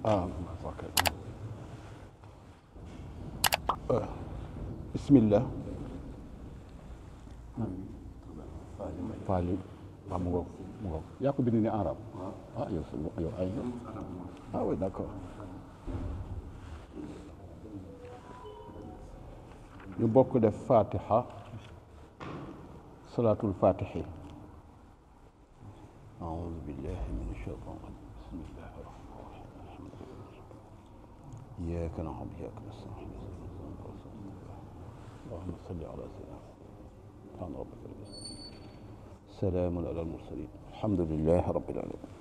ok. Bismillah. Faali waaw mu ngoog yaa ko bind ni arab yow ay oui d'accord. ñu bokk def fatiha salaatul fatihi. أعوذ بالله من الشيطان الرجيم بسم الله الرحمن الرحيم إياك نعبد وإياك نستعين اللهم صل على سيدنا سبحان ربك رب العزة سلام على المرسلين الحمد لله رب العالمين.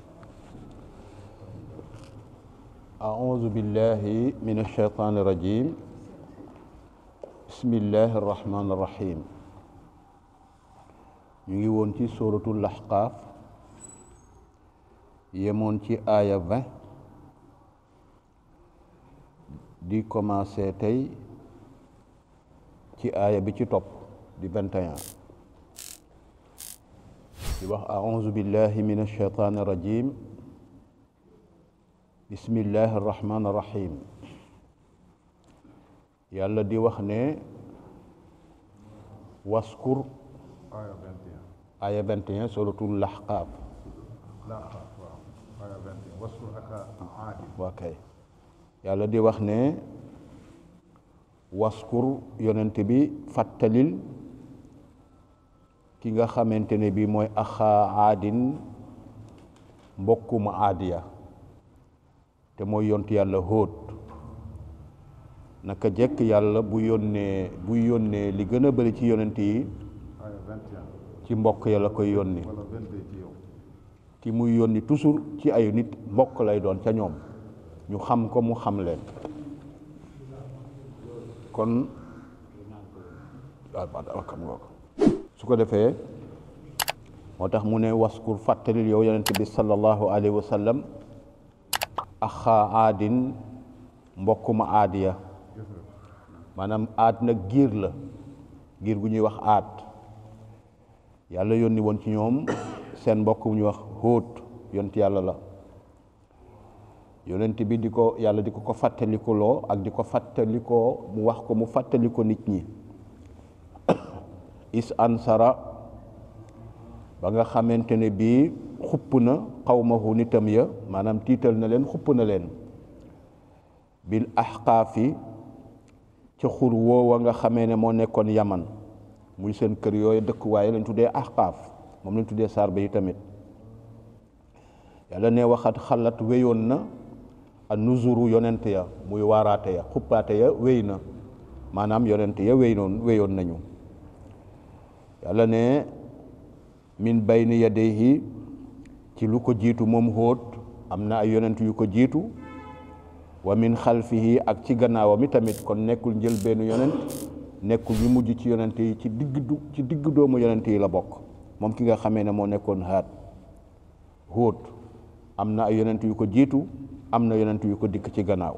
أعوذ بالله من الشيطان الرجيم بسم الله الرحمن الرحيم. ñu ngi woon ci suratul Ahqaaf yemoon ci aaya 20 di commencé tey ci aaya bi ci topp di 21 di wax a'uuzu billahi min ash-shaytaani rajim bismillahi arrahmani arrahim. yàlla di wax ne waskur aaya 21 suratul Ahqaaf ok yàlla di wax ne waskur yonent bi fàttalil ki nga xamante ne bi mooy axaa aadin mbokkum aadiya te mooy yontu yàlla Hóot. naka jekk yàlla bu yónnee li gën a bari ci yonent yi ci mbokk ya la koy yónni. ki muy yónni toujours ci ay nit mbokk lay doon ca ñoom ñu xam ko mu xam leen. kon su ko defee moo tax mu ne waskur fàttalil yow yonent bi sallallahu alayhi wa sallam axaa aadin mbokkuma aadiya maanaam aad nag giir la giir gu ñuy wax aad yàlla yónni woon ci ñoom seen mbokk bu ñuy wax Hóot yonent yàlla la. yonent bi yàlla di ko fàttalikuloo ak di ko fàttalikoo mu wax ko mu fàttaliko nit ñi is ansara ba nga xamante ne bii xupp na xawmahu nitam ya maanaam tiital na leen xupp na leen bil ahqaafi ca xur woowa nga xamee ne moo nekkoon yaman muy seen kër yooyu dëkkuwaay lañ tuddee ahqaaf moom lañ tuddee saar ba yi tamit. yàlla ne waxat xalat wéyoon na a nuzuru yonent ya muy waaraate ya xuppaate ya wéy na maanaam yonent ya wéyoon nañu. yàlla ne min bayni yadayhi ci lu ko jiitu moom Hóot am na ay yonent yu ko jiitu wa min xalfihi ak ci gannaawam tamit kon nekkul njëlbeenu yonent nekkul ñu mujj ci yonent yi ci digg doomu yonent yi la bokk moom ki nga xamee ne moo nekkoon Hóot am na ay yonent yu ko jiitu am na yonent yu ko dikk ci gannaaw.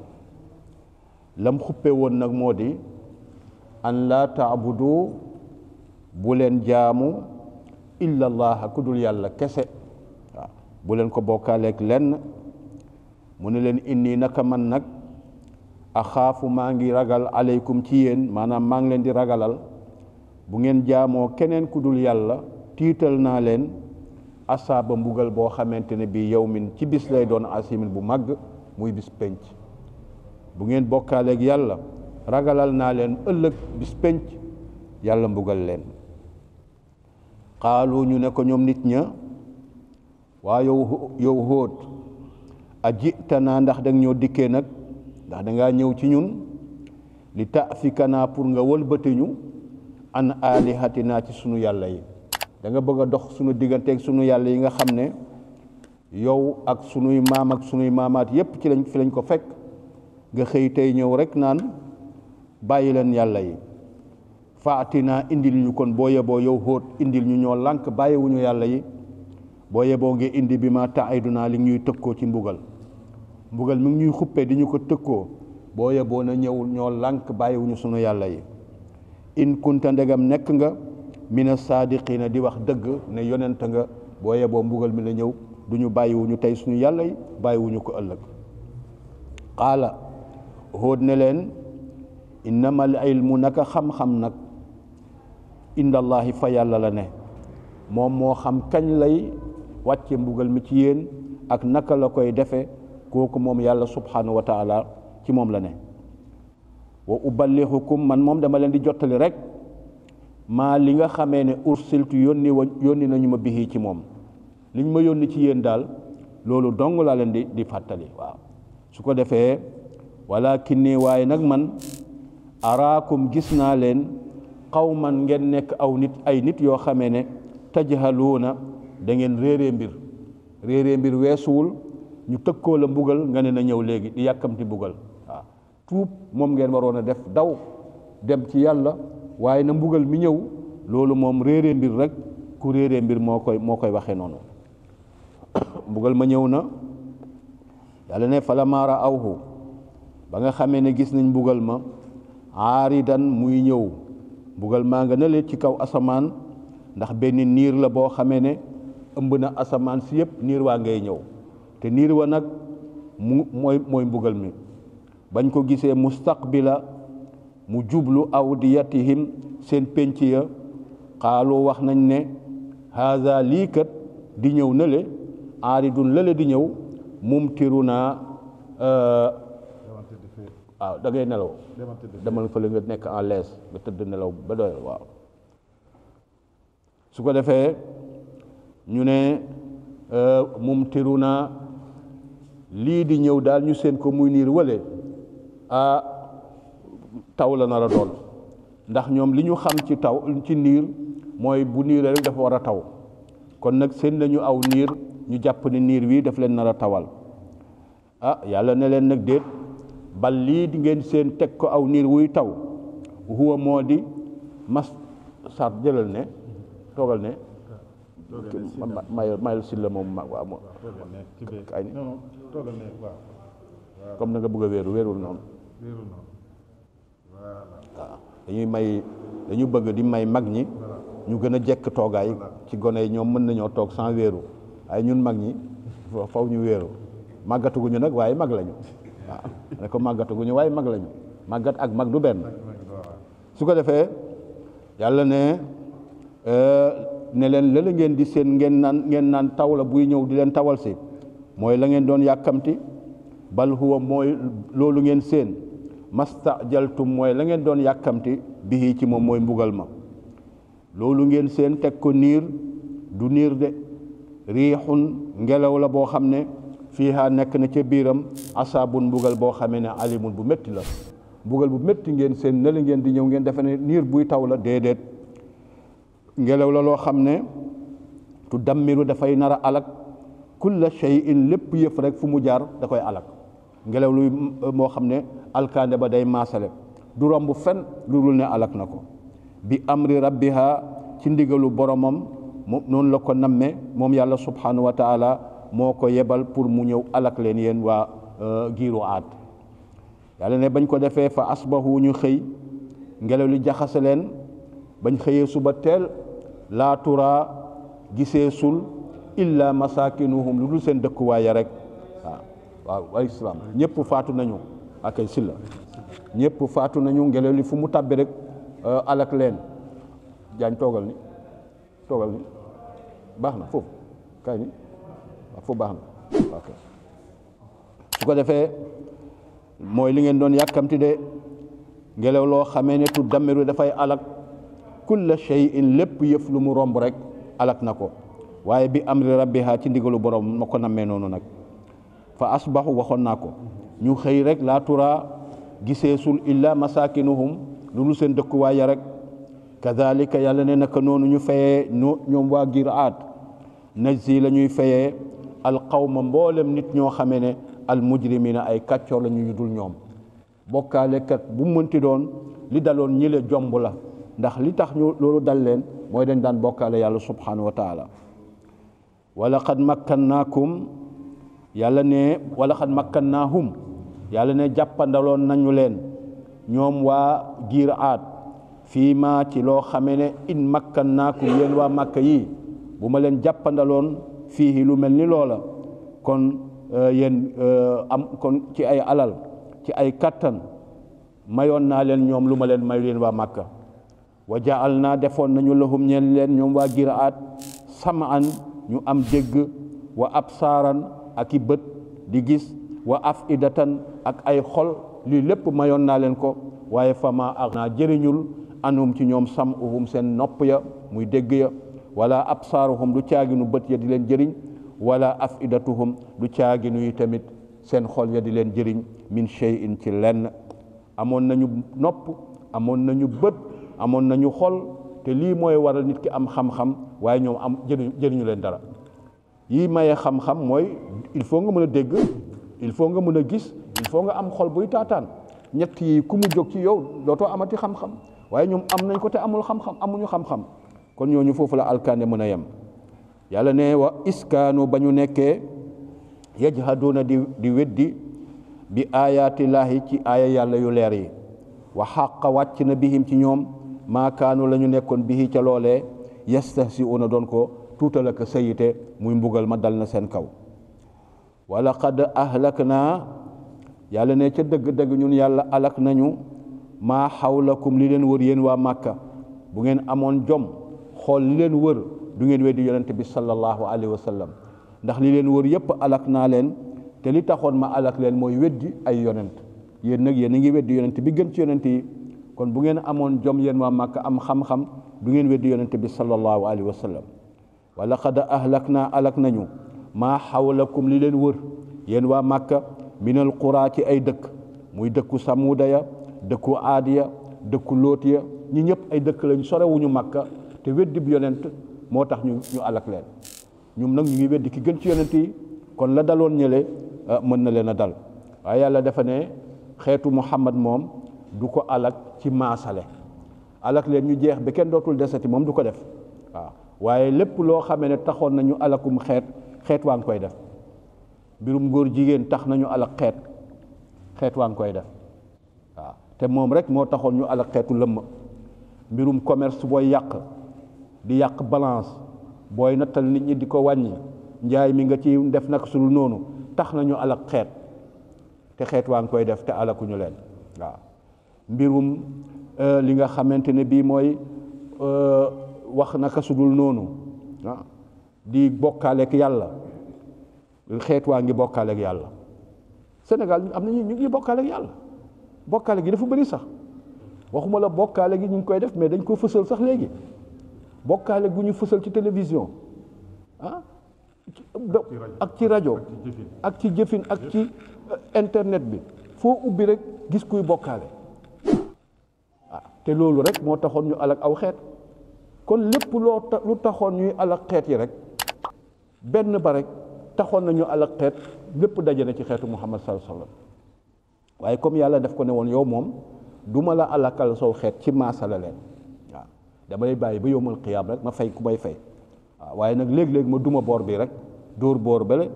lam xuppe woon nag moo di an laa taabudu bu leen jaamu illa allah ku dul yàlla kese waaw bu leen ko bokkaaleeg lenn. mu ne leen inni naka man nag axaafu maa ngi ragal aleykum ci yéen maanaam maa ngi leen di ragalal bu ngeen jaamoo keneen ku dul yàlla tiital naa leen asaaba mbugal boo xamante ne bii yawmin ci bis lay doon asimin bu màgg muy bis penc. bu ngeen bokkaaleeg yàlla ragalal naa leen ëllëg bis penc yàlla mbugal leen. xaalu ñu ne ko ñoom nit ña waa yow Hóot a jitanaa ndax danga ñoo dikkee nag ndax dangaa ñëw ci ñun li tafikanaa pour nga wëlbatiñu an alihatinaa ci sunu yàlla yi da nga bëgg a dox sunu digganteeg sunu yàlla yi nga xam ne yow ak sunuy maam ak sunuy maamaat yépp fi lañ ko fekk nga xëy tey ñëw rek naan bàyyi leen yàlla yi faatinaa indil ñu kon boo yeboo yow Hóot indil ñu ñoo lànk bàyyiwuñu yàlla yi boo yeboo ngi indi bi ma taidunaa li ñuy tëkkoo ci mbugal mi ngi ñuy xuppee di ñu ko tëkkoo boo yeboo na ñëw ñoo lànk bàyyiwuñu sunu yàlla yi. in kunta ndegam nekk nga mina saadiqiina di wax dëgg ne yonent nga boo yeboo mbugal mi la ñëw du ñu bàyyiwuñu tey suñu yàlla yi bàyyiwuñu ko ëllëg. qaala Hóod ne leen innamal ilmu naka xam-xam nag indallahi fa yàlla la ne moom moo xam kañ lay wàcce mbugal mi ci yéen ak naka la koy defe kooku moom yàlla subhanahu wa taala ci moom la ne wa uballighukum man moom dama leen di jottali rek maa li nga xamee ne ursiltu yónni nañu ma bihi ci moom liñ ma yónni ci yéen daal loolu dong laa leen di fàttali waaw su ko defee walakinni waaye nag man araakum gis naa leen qawman ngeen nekk ay nit yoo xamee ne tajhaluuna da ngeen réeree mbir weesuwul ñu tëkkoo la mbugal nga ne na ñëw léegi di yàkkamti mbugal waaw tuub moom ngeen waroon a def daw dem ci yàlla waaye na mbugal mi ñëw loolu moom réeree mbir rek ku réeree mbir moo koy waxee noonu mbugal ma ñëw na yàlla ne falammaa ra'awhu ba nga xamee ne gis nañ mbugal ma aaridan muy ñëw mbugal maa nga nale ci kaw asamaan ndax benn niir la boo xamee ne ëmb na asamaan si yëpp niir waa ngay ñëw te niir wa nag mooy mbugal mi bañ ko gisee mustaqbila mu jublu awdiyatihim seen penc ya xaalu wax nañ ne haza lii kat di ñëw nale aaridun lale di ñëw mumtiruna waaw da ngay nelaw demal fa la nga nekk en l'aise nga tëdd nelaw ba doyal waaw su ko defee ñu ne mumtiruna lii di ñëw daal ñu seen ko muy niir wale taw la nar a doon ndax ñoom li ñu xam ci taw ci niir mooy bu niir rek dafa war a taw kon nag seen nañu aw niir ñu jàpp ne niir wi daf leen nar a tawal yàlla ne leen nag déet bal lii di ngeen seen teg ko aw niir wuy taw huwa moo di sar jëlal ne toogal ne mayel si la moom waaw kay comme na nga bëgg a wéerul noonu waaw dañu bëgg di may mag ñi ñu gën a jekk toogaay ci gone yi ñoom mën nañoo toog sans wéeru waaye ñun mag ñi faw ñu wéeru màggatuguñu nag waaye mag lañu waaw ne ko màggatuguñu waaye mag lañu màggat ak mag du benn su ko defee yàlla ne leen la ngeen di seen ngeen naan taw la buy ñëw di leen tawal si mooy la ngeen doon yàkkamti bal huwa mooy loolu ngeen seen mastajaltum mooy la ngeen doon yàkkamti bihi ci moom mooy mbugal ma loolu ngeen seen teg ko niir du niir de riixun ngelaw la boo xam ne fiiha nekk na ca biiram asaabun mbugal boo xamee ne alimun bu métti la mbugal bu métti ngeen seen ne la ngeen di ñëw ngeen defe ne niir buy taw la déedéet ngelaw la loo xam ne tu dammiru dafay nar a alak kulla shay'in lépp yëf rek fu mu jaar da koy alak ngelaw lu moo xam ne alkaande ba day maasale du romb fen lu dul ne alak na ko bi amri rabbiha ci ndigalu boromam moom noonu la ko namme moom yàlla subhanahu wa taala moo ko yebal pour mu ñëw alak leen yéen waa giiru aad yàlla ne bañ ko defee fa asbahu ñu xëy ngelaw li jaxase leen bañ xëyee suba teel laa tura gisee sul illa masakinuhum lu dul seen dëkkuwaay rek waaw waaw islam ñëpp faatu nañu akay silla ñëpp faatu nañu ngelaw li fu mu tàbbi rek alak leen jaañ toogal ni baax na foofu kay ni waaw foofu baax na ok su ko defee mooy li ngeen doon yàkkamti de ngelaw loo xamee ne tu damiru dafay alak kulla shay'in lépp yëf lu mu romb rek alak na ko waaye bi amri rabbiha ci ndigalu borom ma ko nammee noonu nag fa asbahu waxoon naa ko ñu xëy rek laa tura giseesul illa masakinuhum lu dul seen dëkkuwaay ya rek kadhalika yàlla ne naka noonu ñu fayee ñoom waa giir aad najzi la ñuy fayee alqawma mboolem nit ñoo xamee ne al mujrimina ay kàccoor la ñu dul ñoom bokkaalekat bu mënti doon li daloon ñi le jomb la ndax li tax ñu loolu dal leen mooy dañ daan bokkaale yàlla subhanahu wa taala wala qad makkannaakum yàlla ne wala qad makkannaahum yàlla ne jàppandaloon nañu leen ñoom waa giir aad fii ma ci loo xamee ne in makkannaakum yéen waa makka yi bu ma leen jàppandaloon fii lu mel ni loola kon yéen am kon ci ay alal ci ay kattan mayoon naa leen ñoom lu ma leen may leen waa Màkka wa jaal naa defoon nañu lahum ñeen leen ñoom waa Giraat samaan ñu am dégg wa absaaran ak i bët di gis wa afidatan ak ay xol lii lépp mayoon naa leen ko waaye fama ak naa jëriñul anhum ci ñoom sam'uhum seen nopp ya muy dégg ya wala absaaruhum du caaginu bët ya di leen jëriñ wala afidatuhum du caaginu yi tamit seen xol ya di leen jëriñ min shay'in ci lenn amoon nañu nopp amoon nañu bët amoon nañu xol te lii mooy waral nit ki am xam-xam waaye ñoom am jëriñu leen dara yii maye xam-xam mooy il faut nga mën a dégg il faut nga mën a gis il faut nga am xol buy taataan ñett yi ku mu jóg ci yow dootoo amati xam-xam waaye ñoom am nañ ko te amul xam-xam amuñu xam-xam kon ñooñu foofu la alkande mën a yem yàlla ne wa iskaanu ba ñu nekkee yajhaduuna di weddi bi ayaatillaahi ci aaya yàlla yu leer yi wa xaqa wàcc na bihim ci ñoom maakaanu la ñu nekkoon bihi ca loolee yastahsi'uuna doon ko tuutal ak sayite muy mbugal ma dal na seen kaw wa laqad ahlaknaa yàlla ne ca dëgg-dëgg ñun yàlla alak nañu maa xawlakum li leen wër yéen waa Màkka bu ngeen amoon jom xool li leen wër du ngeen weddi yonent bi sallallahu alayhi wa sallam ndax li leen wër yépp alak naa leen te li taxoon ma alak leen mooy weddi ay yonent yéen nag yéen a ngi weddi yonent bi gën ci yonent yi kon bu ngeen amoon jom yéen waa Màkka am xam-xam du ngeen weddi yonent bi sallallahu alayhi wa sallam wa laqad ahlaknaa alak nañu maa xawlakum li leen wër yéen waa Màkka minal quraa ci ay dëkk muy dëkku samuuda ya dëkku aad ya dëkku lóot ya ñi ñëpp ay dëkk lañ sorewuñu Màkka te weddi bi yonent moo tax ñu alak leen ñum nag ñu ngi weddi ki gën ci yonent yi kon la daloon ñële mën na leen a dal waaye yàlla dafa ne xeetu Muhammad moom du ko alak ci maasale alak leen ñu jeex ba kenn dootul desati moom du ko def waaw waaye lépp loo xamee ne taxoon nañu alakum xeet waa ngi koy def mbirum góor jigéen tax nañu alak xeet waa ngi koy def waaw te moom rek moo taxoon ñu alak xeetu lëmm mbirum commerce booy yàq di yàq balance booy nattal nit ñi di ko wàññi njaay mi nga ci def nag sul noonu tax nañu alak xeet te xeet waa ngi koy def te alakuñu leen waaw mbirum li nga xamante ne bii mooy wax naka sudul noonu di bokkaaleeg yàlla xeet waa ngi bokkaaleeg yàlla Sénégal am na ñu ngi bokkaaleeg yàlla bokkaale gi dafa bëri sax waxuma la bokkaale gi ñu ngi koy def mais dañ ko fësal sax léegi bokkaale gu ñu fësal ci télévision ak ci rajo ak ci jëfin ak ci internet bi foo ubbi rek gis kuy bokkaale te loolu rek moo taxoon ñu alak aw xeet kon lépp lu taxoon ñuy alak xeet yi rek benn ba rek taxoon nañu alak xeet lépp daje na ci xeetu Muhammad sallallahu alayhi wa sallam waaye comme yàlla daf ko ne woon yow moom duma la alakal sow xeet ci maasala leen waaw dama lay bàyyi ba yowmal qiyaam rek ma fay ku may fay waaw waaye nag léeg-léeg ma duma boor bi rek dóor boor bale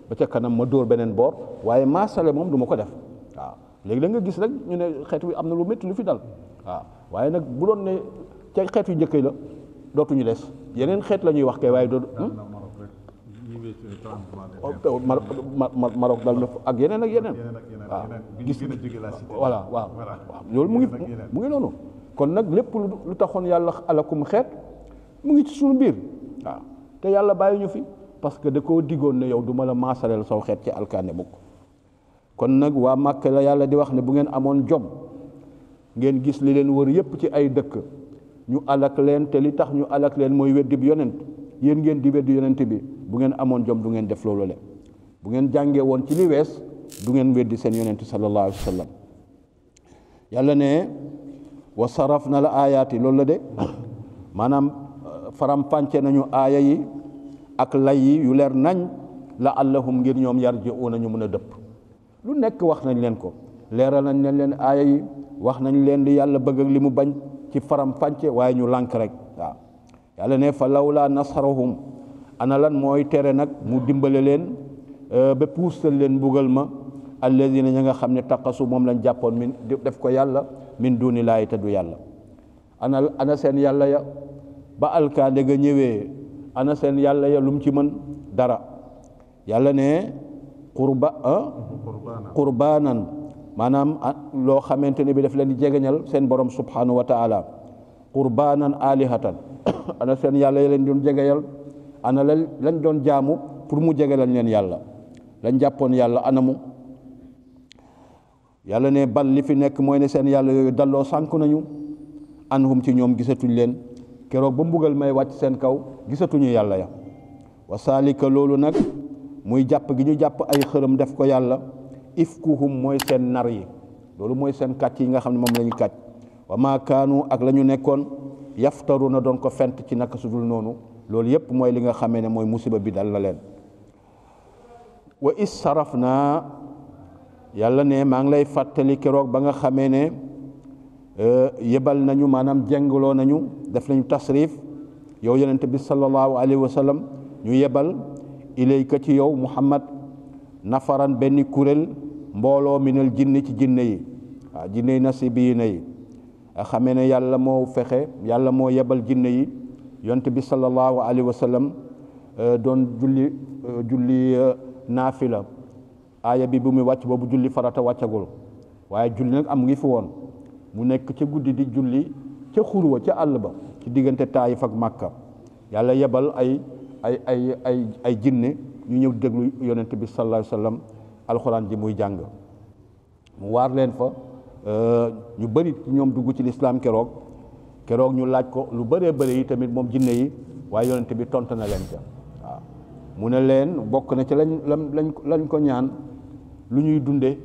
ba ca kanam ma dóor beneen boor waaye maasale moom du ma ko def waaw léegi la nga gis rek ñu ne xeet wi am na lu métti lu fi dal waaw waaye nag bu doon ne ca xeet yu njëkk la dootuñu des yeneen xeet la ñuy wax kay waaye doo Maroc dal na ak yeneen waaw gis voilà waaw loolu mu ngi noonu kon nag lépp lu taxoon yàlla alakum xeet mu ngi ci suñu biir waaw te yàlla bàyyi ñu fi parce que da koo diggoon ne yow du ma la maasaleel saw xeet ci alkaane mukk kon nag waa Màkka la yàlla di wax ne bu ngeen amoon jom ngeen gis li leen wër yépp ci ay dëkk ñu alak leen te li tax ñu alak leen mooy weddi bi yonent yéen ngeen di weddi yonent bi bu ngeen amoon jom du ngeen def loolu le bu ngeen jàngee woon ci li wees du ngeen weddi seen yonent sallallahu alayhi wa sallam yàlla ne wa saraf na la aayaati loolu la de maanaam faram-fànce nañu aaya yi ak lay yi yu leer nañ la allahum ngir ñoom yarji'uuna ñu mën a dëpp lu nekk wax nañ leen ko leeral nañ leen aaya yi wax nañ leen li yàlla bëgg ak li mu bañ ci faram-fànce waaye ñu lànk rek waaw yàlla ne fa lawlaa nasarahum ana lan mooy tere nag mu dimbale leen ba puustal leen mbugal ma alladina ña nga xam ne taqasu moom lañ jàppoon min def ko yàlla min duni laahi te du yàlla ana seen yàlla ya ba alkaande ga ñëwee ana seen yàlla ya lu mu ci mën dara yàlla ne qurbaanan maanaam loo xamante ne bi daf leen di jegeñal seen borom subhanahu wa taala qurbaanan alihatan ana seen yàlla yi leen doon jegeyal ana lañ doon jaamu pour mu jegelal leen yàlla lañ jàppoon yàlla anamu yàlla ne bal li fi nekk mooy ne seen yàlla yooyu dalloo sànku nañu anhum ci ñoom gisatuñ leen keroog ba mbugal may wàcc seen kaw gisatuñu yàlla ya wa saalika loolu nag muy jàpp gi ñu jàpp ay xërëm def ko yàlla ifkuhum mooy seen nar yi loolu mooy seen kàcc yi nga xam ne moom la ñu kàcc wa maa kaanu ak la ñu nekkoon yaftaru na doon ko fent ci naka sudul noonu loolu yépp mooy li nga xamee ne mooy musiba bi dal na leen wa is saraf naa yàlla ne maa ngi lay fàttali keroog ba nga xamee ne yebal nañu maanaam jengloo nañu def nañu tasrif yow yonente bi sallallahu alayhi wa sallam ñu yebal ilayka ci yow muhammad nafaran benn kuréel mbooloo minal jinni ci jinne yi waaw jinne yi nasibiina yi a xamee ne yàlla moo fexe yàlla moo yebal jinne yi yonente bi sallallahu alayhi wa sallam doon julli naafila aaya bi bu muy wàcc boobu julli farata wàccagul waaye julli nag am ngi fi woon mu nekk ca guddi di julli ca xurwa ca àll ba ci diggante Taayif ak Màkka yàlla yebal ay jinne ñu ñëw déglu yonent bi sallallahu alayhi wa sallam alxuraan ji muy jàng mu waar leen fa ñu bëri ñoom dugg ci lislaam keroog ñu laaj ko lu bëree bëri yi tamit moom jinne yi waaye yonent bi tontu na leen ca waaw mu ne leen bokk na ci lañ ko ñaan lu ñuy dunde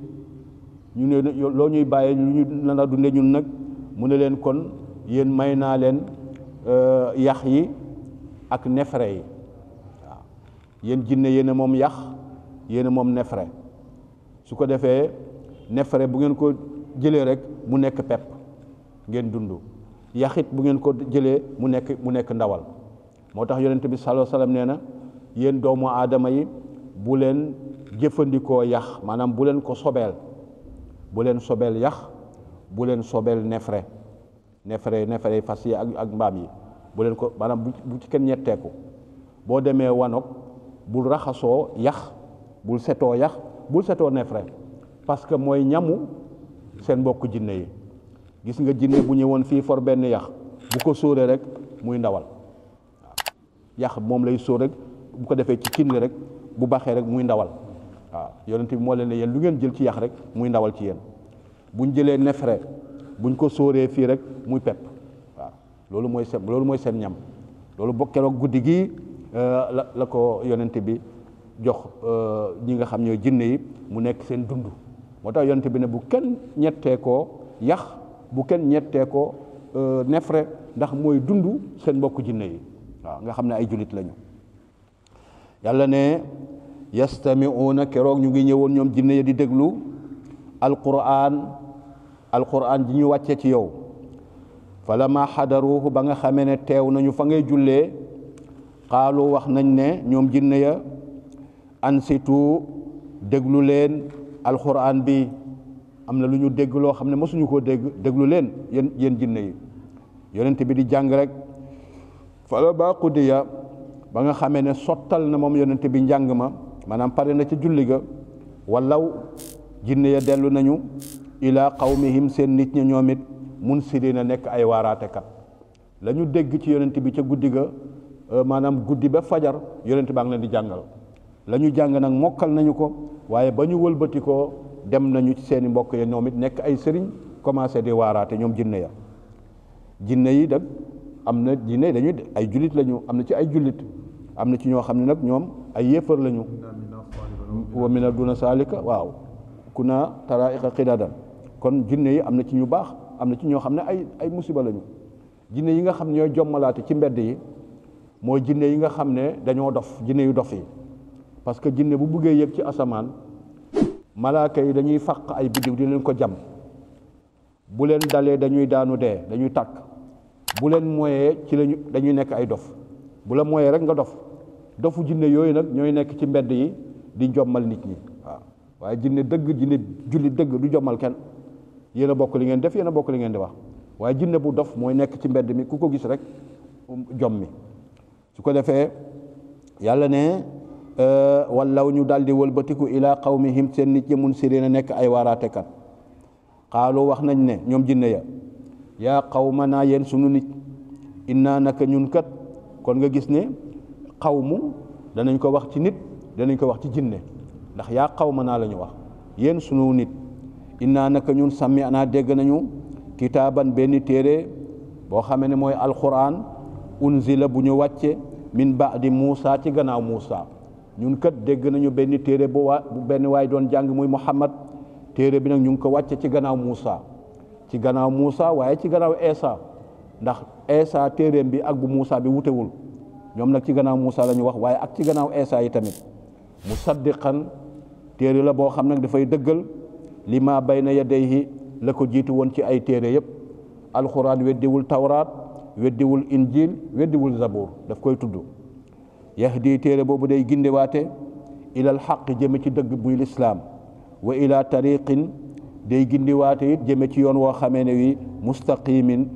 ñu ne loo ñuy bàyyee lu ñuy lan a dunde ñun nag mu ne leen kon yéen may naa leen yax yi ak nefere yi waaw yéen jinne yéen a moom yax yéen a moom nefere su ko defee nefere bu ngeen ko jëlee rek mu nekk pepp ngeen dund yaxit bu ngeen ko jëlee mu nekk ndawal moo tax yonent bi sallallahu alayhi wasallam nee na yéen doomu aadama yi bu leen jëfandikoo yax maanaam bu leen ko sobeel bu leen sobeel yax bu leen sobeel nefere fas yi ak mbaam yi bu leen ko maanaam bu ci kenn ñetteeku boo demee wanok bul raxasoo yax bul setoo yax bul setoo nefere parce que mooy ñamu seen mbokk jinne yi gis nga jinne bu ñëwoon fii for benn yax bu ko sóoree rek muy ndawal waaw yax moom lay sóor rek bu ko defee ci cin li rek bu baxee rek muy ndawal waaw yonent bi moo leen ne yéen lu ngeen jël ci yax rek muy ndawal ci yéen buñ jëlee nefere buñ ko sóoree fii rek muy pepp waaw loolu mooy seen ñam loolu bokkeroog guddi gi la ko yonent bi jox ñi nga xam ñooy jinne yi mu nekk seen dund moo tax yonent bi ne bu kenn ñettee koo yax bu kenn ñettee ko nefere ndax mooy dund seen mbokk jinne yi waaw nga xam ne ay julit lañu yàlla ne yastami'una keroog ñu ngi ñëwoon ñoom jinne yi di déglu alquran ji ñu wàcce ci yow falamma xadaruhu ba nga xamee ne teew nañu fa ngay jullee xaalu wax nañ ne ñoom jinne ya ansitu déglu leen alquran bi am na lu ñu dégg loo xam ne mosuñu koo déglu leen yéen jinne yi yonent bi di jàng rek falamma qudiya ba nga xamee ne sottal na moom yonent bi njàng ma maanaam pare na ca julli ga wallaw jinne ya dellu nañu ila qawmihim seen nit ña ñoom it munsirina nekk ay waaraatekat la ñu dégg ci yonent bi ca guddi ga maanaam guddi ba fajar yonent baa ngi leen di jàngal la ñu jàng nag mokkal nañu ko waaye ba ñu wëlbati ko dem nañu ci seeni mbokk ya ñoom it nekk ay sëriñ commencé di waaraate ñoom jinne ya jinne yi nag am na jinne dañuy ay jullit lañu am na ci ay jullit am na ci ñoo xam ne nag ñoom ay yéefar lañu wa mina duna salika waaw kuna taraiqa qidadan kon jinne yi am na ci ñu baax am na ci ñoo xam ne ay musiba lañu jinne yi nga xam ne ñooy jommalaate ci mbedd yi mooy jinne yi nga xam ne dañoo dof jinne yu dof yi parce que jinne bu buggee yëg ci asamaan malaaka yi dañuy fàq ay biddiw di leen ko jam bu leen dalee dañuy daanu dee dañuy tàkk bu leen moyee ci lañu dañuy nekk ay dof bu la moyee rek nga dofu jinne yooyu nag ñooy nekk ci mbedd yi di jommal nit ñi waaw waaye jinne dëgg jinne julli dëgg du jommal kenn yéen a bokk li ngeen def yéen a bokk li ngeen di wax waaye jinne bu dof mooy nekk ci mbedd mi ku ko gis rek jommi su ko defee yàlla ne wallaw ñu daldi wëlbatiku ila qawmihim seen nit ñi munsirina nekk ay waaraatekat xaaloo wax nañ ne ñoom jinne ya yaa qawmanaa yéen sunu nit innaa naka ñun kat kon nga gis ne xawmu danañ ko wax ci nit danañ ko wax ci jinne ndax yaa qawmanaa la ñu wax yéen sunu nit innaa naka ñun sàmmi anaa dégg nañu kitaaban benn téere boo xamee ne mooy alquran unzila bu ñu wàcce min ba'di Muusa ci gannaaw Muusa ñun kat dégg nañu benn téere bu benn waay doon jàng muy Muhammad téere bi nag ñu ngi ko wàcce ci gannaaw Muusa waaye ci gannaaw Eesa ndax Eesa téereem bi ak bu Muusa bi wutewul ñoom nag ci gannaaw Muusa la ñu wax waaye ak ci gannaaw Eesa yi tamit musaddiqan téere la boo xam nag dafay dëggal li ma bayna yadayhi la ko jiitu woon ci ay téere yëpp alxuraan weddiwul tawraat weddiwul injil weddiwul zabur daf koy tudd yahdi téere boobu day gindewaate ilal xaq jëme ci dëgg buy lislaam wa ila tariqin day gindiwaate it jëme ci yoon woo xamee ne wi mustaqimin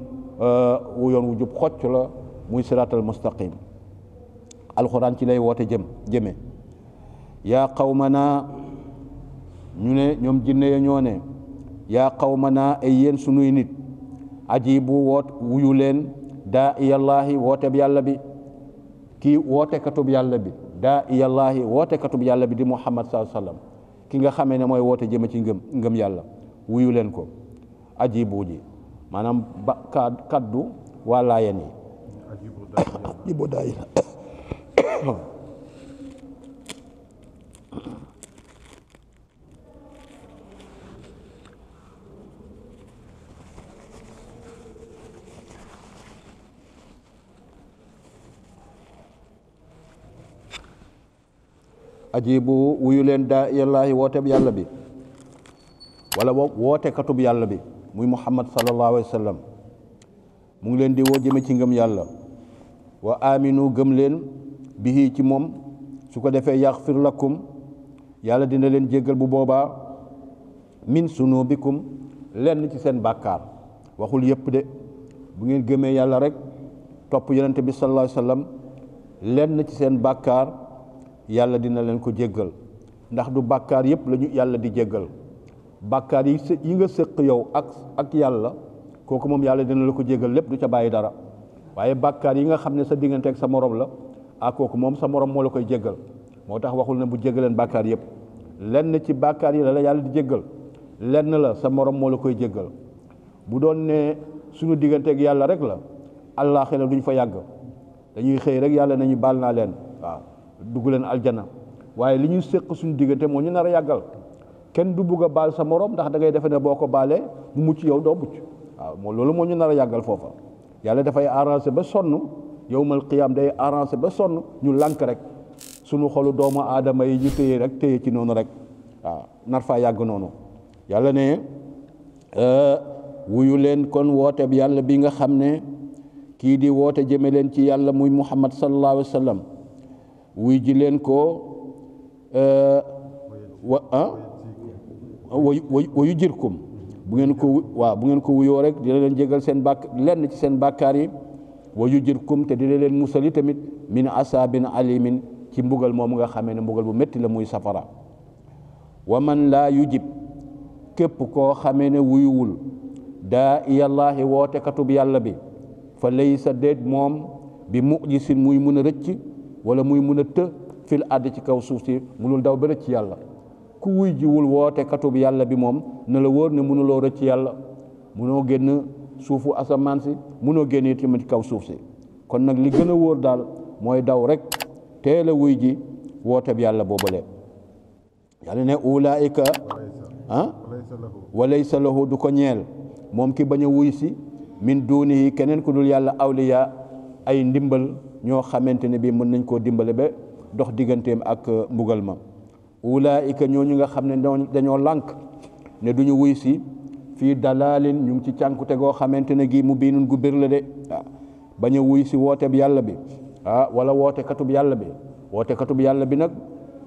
yoon wu jub xocc la muy siraatal mustaqim alxuraan ci lay woote jëme yaa qawmana ñu ne ñoom jinne ya ñoo ne yaa qawmana ay yéen sunuy nit ajibu wuyu leen daa iyallaahi wooteb yàlla bi kii wootekatub yàlla bi daa iyallaahi wootekatub yàlla bi di Muhammad sallallahu alayhi wasallam ki nga xamee ne mooy woote jëme ci ngëm yàlla wuyu leen ko ajibu ji maanaam kaddu waa Laayeen yi ajibu daa ajibu wuyu leen daa yallaahi wooteb yàlla bi wala woote katub yàlla bi muy Muhammad sallallahu alayhi wa sallam mu ngi leen di woo jëme ci ngëm yàlla wa aminu gëm leen bihi ci moom su ko defee yaxfir lakum yàlla dina leen jéggal bu boobaa min sunubikum lenn ci seen bàkkaar waxul yépp de bu ngeen gëmee yàlla rek topp yonente bi sallallahu alayhi wa sallam lenn ci seen bàkkaar yàlla dina leen ko jéggal ndax du bàkkaar yépp lañu yàlla di jéggal bàkkaar yi nga sëq yow ak yàlla kooku moom yàlla dina la ko jéggal lépp du ca bàyyi dara waaye bàkkaar yi nga xam ne sa diggante ak sa morom la kooku moom sa morom moo la koy jéggal moo tax waxul ne bu jéggaleen bàkkaar yépp lenn ci bàkkaar yi la yàlla di jéggal lenn la sa morom moo la koy jéggal bu doon ne suñu diggante ak yàlla rek la àllaaxira duñ fa yàgg dañuy xëy rek yàlla nañu baal naa leen waaw dugg leen aljana waaye li ñuy séq suñu diggante moo ñu nar a yàggal kenn du bugg a baal sa morom ndax da ngay defe ne boo ko baalee mu mucc yow doo mucc waaw moo loolu moo ñu nar a yàggal foofa yàlla dafay arrangé ba sonn yawmal qiyaam day arrangé ba sonn ñu lànk rek suñu xolu doomu aadama yi ñu téye ci noonu rek waaw nar faa yàgg noonu yàlla ne wuyu leen kon woote bi yàlla bi nga xam ne kii di woote jëme leen ci yàlla muy Muhammad sallallahu alayhi wa sallam wuy ji leen ko wayu jirkum bu ngeen ko wuyoo rek dina leen jégal seen lenn ci seen bàkkaar yi wayu jirkum te dina leen musali tamit min asaabin alimin ci mbugal moom nga xamee ne mbugal bu métti la muy safara wa man laa yujib képp koo xamee ne wuyuwul daa iyallaahi woote katub yàlla bi fa laysa déet moom bi mujisin muy mun a rëcc wala muy mun a fil àdd ci kaw suuf si munul daw ba rëcc yàlla ku wuy jiwul woote katub yàlla bi moom na la wóor ne munuloo rëcc yàlla munoo génn suufu asamaan si munoo génn itam ci kaw suuf si kon nag li gën a wóor daal mooy daw rek teel a wuy ji woote bi yàlla boobale yàlla ne ulaika walaysa lahu du ko ñeel moom ki bañ a wuy si min dunihi keneen ku dul yàlla awliya ay ndimbal ñoo xamante ne bii mën nañ koo dimbale ba dox digganteem ak mbugal ma ulaika ñooñu nga xam ne dañoo lànk ne duñu wuy si fii dalalin ñu ngi ci cànkute goo xamante ne gii mu biinun gu bir la de bañ a wuy si woote bi yàlla bi wala woote katub yàlla bi nag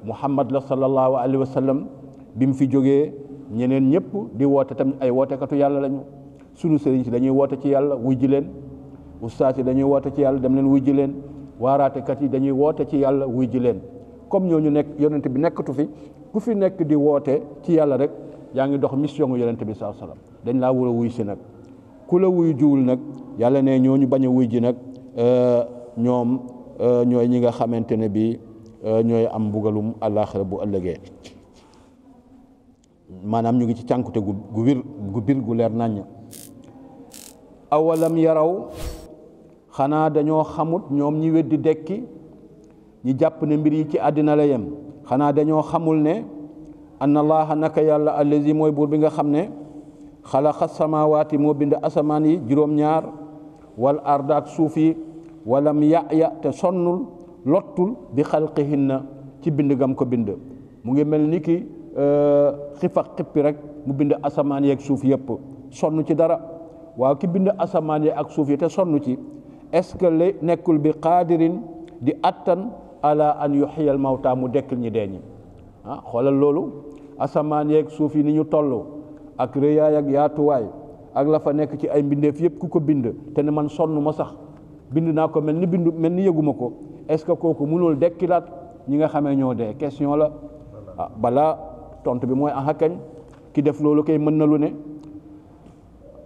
Muhammad la sallallahu alayhi wa sallam bi mu fi jógee ñeneen ñëpp di woote tam ay wootekatu yàlla lañu sunu sëriñ si dañuy woote ci yàlla wuy ji leen ustaas yi dañuy woote ci yàlla dem leen wuy ji leen waaraatekat yi dañuy woote ci yàlla wuy ji leen comme ñooñu nekk yonent bi nekkatu fi ku fi nekk di woote ci yàlla rek yaa ngi dox mission gu yonent bi sallallahu alayhi wasallam dañ laa war a wuy si nag ku la wuy juwul nag yàlla ne ñooñu bañ a wuy ji nag ñoom ñooy ñi nga xamante ne bi ñooy am mbugalum àllaaxira bu ëllëgee maanaam ñu ngi ci cànkute gu bir gu leer naññ. awalam yaraw xanaa dañoo xamut ñoom ñi weddi dekki ñi jàpp ne mbir yi ci àddina la yem xanaa dañoo xamul ne anna allaha naka yàlla allazi mooy buur bi nga xam ne xalaqa samawaati moo bind asamaan yi juróom-ñaar wal arda ak suuf yi walam ya te sonnul lottul bi xalqihinna ci bind gam ko bind mu ngi mel ni ki xifa xippi rek mu bind asamaan yi ak suuf yëpp sonn ci dara waaw ki bind asamaan yi ak suuf yi te sonn ci est-ce que li nekkul bi qaadirin di attan ala an yuhyiyal mawta mu dekkil ñi dee ñi xoolal loolu asamaan yi ak suuf yi ni ñu toll ak rëyaay ak yaatuwaay ak la fa nekk ci ay mbindeef yëpp ku ko bind te ne man sonn ma sax bind naa ko mel ni yëguma ko est-ce que kooku mënul dekkilaat ñi nga xamee ñoo dee question la balaa tontu bi mooy kañ ki def loolu kay mën na lu ne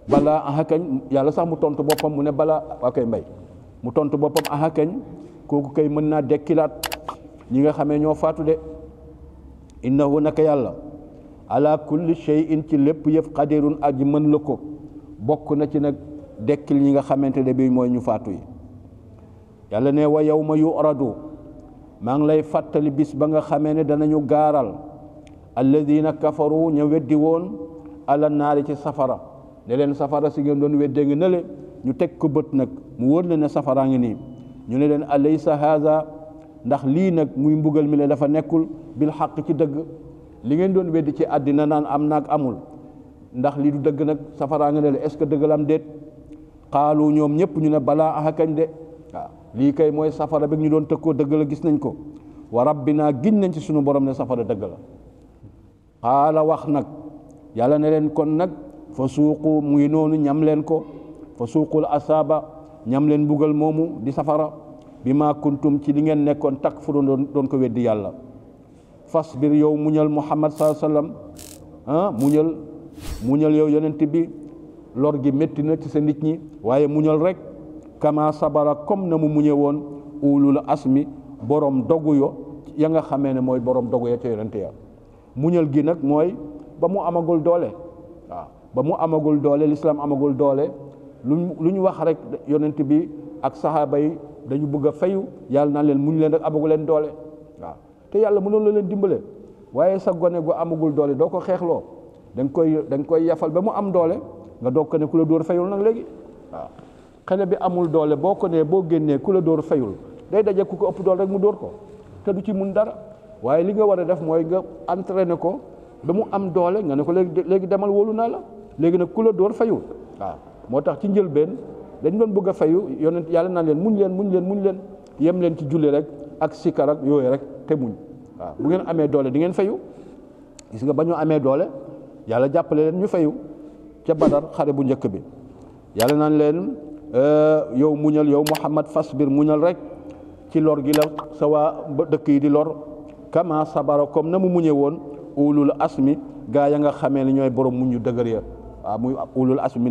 balaa kañ yàlla sax mu tontu boppam mu ne balaa waa kay mbay mu tontu boppam kañ kooku kay mën naa dekkilaat ñi nga xamee ñoo faatu de innahu naka yàlla ala kulli shay'in ci lépp yëf qadirun aji mën la ko bokk na ci nag dekkil ñi nga xamante ne bii mooy ñu faatu yi yàlla ne wa yawma yu'radu maa ngi lay fàttali bis ba nga xamee ne danañu gaaral alladina kafaru ña weddi woon ala naari ci safara ne leen safara si ngeen doon weddee ngi ne le ñu teg ko bët nag mu wóor leen ne safaraa ngi nii ñu ne leen alaysa haza ndax lii nag muy mbugal mi le dafa nekkul bil xaq ci dëgg li ngeen doon weddi ci àddina naan am naag amul ndax lii du dëgg nag safaraa ngi ne le est-ce que dëgg la am déet xaalu ñoom ñëpp ñu ne balaa akañ de waaw lii kay mooy safara bi ñu doon tëkkoo dëgg la gis nañ ko wa rabbina giñ nañ ci sunu borom ne safara dëgg la xaala wax nag yàlla ne leen kon nag fa suuqu muy noonu ñam leen ko fa suuqul asaaba ñam leen mbugal moomu di safara bi ma kuntum ci li ngeen nekkoon takfuru doon ko weddi yàlla fasbir yow muñal muhammad sallallahu alayhi wasallam muñal yow yonent bi lor gi métti na ci sa nit ñi waaye muñal rek kama sabara comme na mu muñe woon ulul asmi borom dogu yo ya nga xamee ne mooy borom dogu ya ca yonent ya muñal gi nag mooy ba mu amagul doole waaw ba mu amagul doole l'islam amagul doole lu ñu wax rek yonent bi ak saxaaba yi dañu bëgg a fayu yàlla naan leen muñ leen rek amagu leen doole waaw te yàlla mënoon la leen dimbale waaye sa gone gu amagul doole doo ko xeexloo da nga koy yafal ba mu am doole nga doog ko ne ku la dóor fayul nag léegi waaw xale bi amul doole boo ko nee boo génnee ku la dóor fayul day daje ku ko ëpp doole rek mu dóor ko te du ci mun dara waaye li nga war a def mooy nga entraîné ko ba mu am doole nga ne ko léegi demal wóolu naa la léegi nag ku la dóor fayul waaw moo tax ci njëlbeen dañ doon bëgg a fayu yonent yàlla naan leen muñ leen yem leen ci julli rek ak sikar ak yooyu rek te muñ waaw bu ngeen amee doole di ngeen fayu gis nga ba ñu amee doole yàlla jàppale leen ñu fayu ca Badar xare bu njëkk bi yàlla naan leen yow muñal yow Muhammad fasbir muñal rek ci lor gi la sa waa dëkk yi di lor kama sabara comme na mu muñe woon ulul asmi gaa ya nga xamee ne ñooy borom muñ yu dëgër ya waaw muy ulul asmi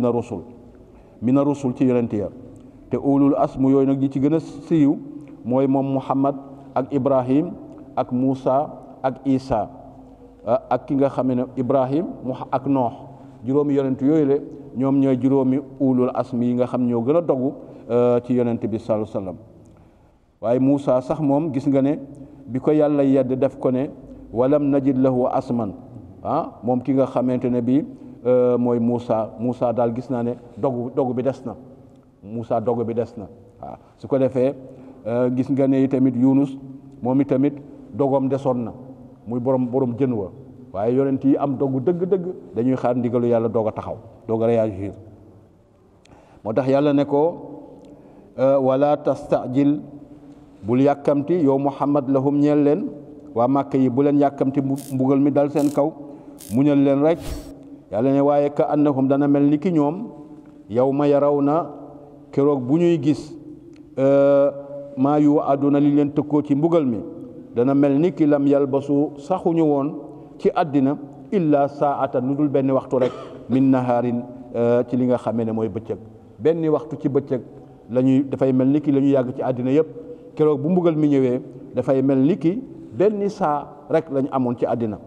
mina rusul ci yonent ya te ulul asmi yooyu nag ñi ci gën a siiw mooy moom Muhammad ak Ibrahim ak Muusa ak Isa ak ki nga xamee ne Ibrahim ak Noox juróomi yonent yooyu le ñoom ñooy juróomi ulul asmi yi nga xam ñoo gën a dogu ci yonent bi sallallahu alayhi wasallam waaye Muusa sax moom gis nga ne bi ko yàlla yedd def ko ne walam najid lahu asman moom ki nga xamante ne bi mooy Muusa daal gis naa ne dogu bi des na Muusa dogu bi des na waaw su ko defee gis nga ne tamit Yunus moom itamit dogoom desoon na muy borom jën wa waaye yonent yi am dogu dëgg-dëgg dañuy xaar ndigalu yàlla doog a taxaw doog a réagir moo tax yàlla ne ko wala tastajil bul yàkkamti yow Muhammad lahum ñeel leen waa Màkka yi bu leen yàkkamti mbugal mi dal seen kaw muñal leen rek yàlla ne waaye ka annahum dana mel ni ki ñoom yow ma yaraw na keroog bu ñuy gis maa yu àdduna li leen tëkkoo ci mbugal mi dana mel ni ki lam yalbasu saxuñu woon ci àddina illa saatan lu dul benn waxtu rek min naharin ci li nga xamee ne mooy bëccëg benn waxtu ci bëccëg lañuy dafay mel ni ki la ñu yàgg ci àddina yëpp keroog bu mbugal mi ñëwee dafay mel ni ki benn saa rek lañu amoon ci àddina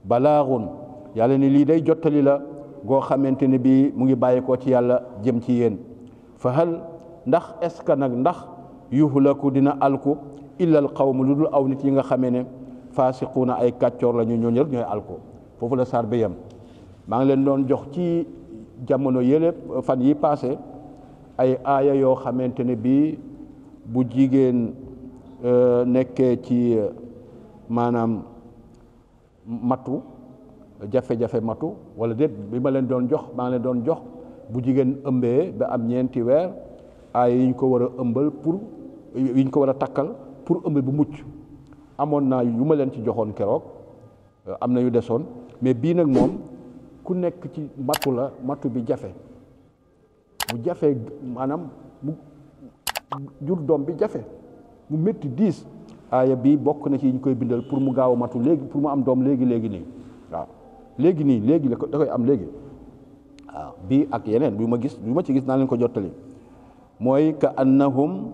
balaaxun yàlla ni lii day jottali la goo xamante ne bii mu ngi bàyyeekoo ci yàlla jëm ci yéen fa hal ndax est-ce que nag ndax yuhlaku dina alku illa al qawm lu dul aw nit yi nga xamee ne faasiquuna ay kàccoor la ñu ñooñu rek ñooy alku foofu la saar bi yem maa ngi leen doon jox ci jamono yële fan yi passé ay aaya yoo xamante ne bii bu jigéen nekkee ci maanaam matu jafe-jafe matu wala déet bi ma leen doon jox maa ngi leen doon jox bu jigéen ëmbee ba am ñeenti weer aaya yi ñu ko war a ëmbal pour yi ñu ko war a takkal pour ëmb bu mucc amoon naa yu ma leen ci joxoon keroog am na yu desoon mais bii nag moom ku nekk ci matu la matu bi jafe mu jafe maanaam mu jur doom bi jafe mu métti diis aaya bi bokk na ci yi ñu koy bindal pour mu gaaw a matu léegi pour mu am doom léegi nii waaw léegi nii léegi la da koy am léegi waaw bii ak yeneen yu ma ci gis naa leen ko jottali mooy ka annahum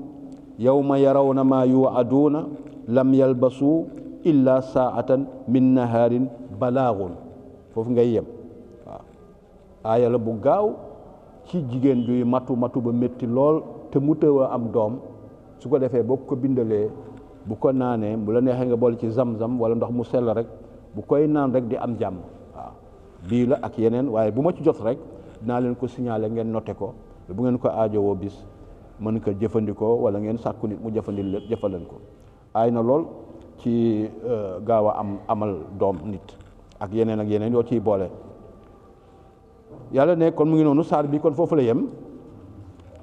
yawma yarawna ma yu'aduuna lam yalbasu illa saatan min naharin balaagun foofu ngay yem waaw aaya la bu gaaw ci jigéen juy matu ba métti lool te mu tëw a am doom su ko defee boo ko bindalee bu ko naanee bu la neexee nga boole ci zam-zam wala ndox mu sell rek bu koy naan rek di am jàmm waaw bii la ak yeneen waaye bu ma ci jot rek dinaa leen ko signaler ngeen noté ko bu ngeen ko aajowoo bis mën ko jëfandikoo wala ngeen sàkku nit mu jëfaleen ko aay na lool ci gaaw a amal doom nit ak yeneen yoo ciy boole yàlla ne kon mu ngi noonu saar bi kon foofu la yem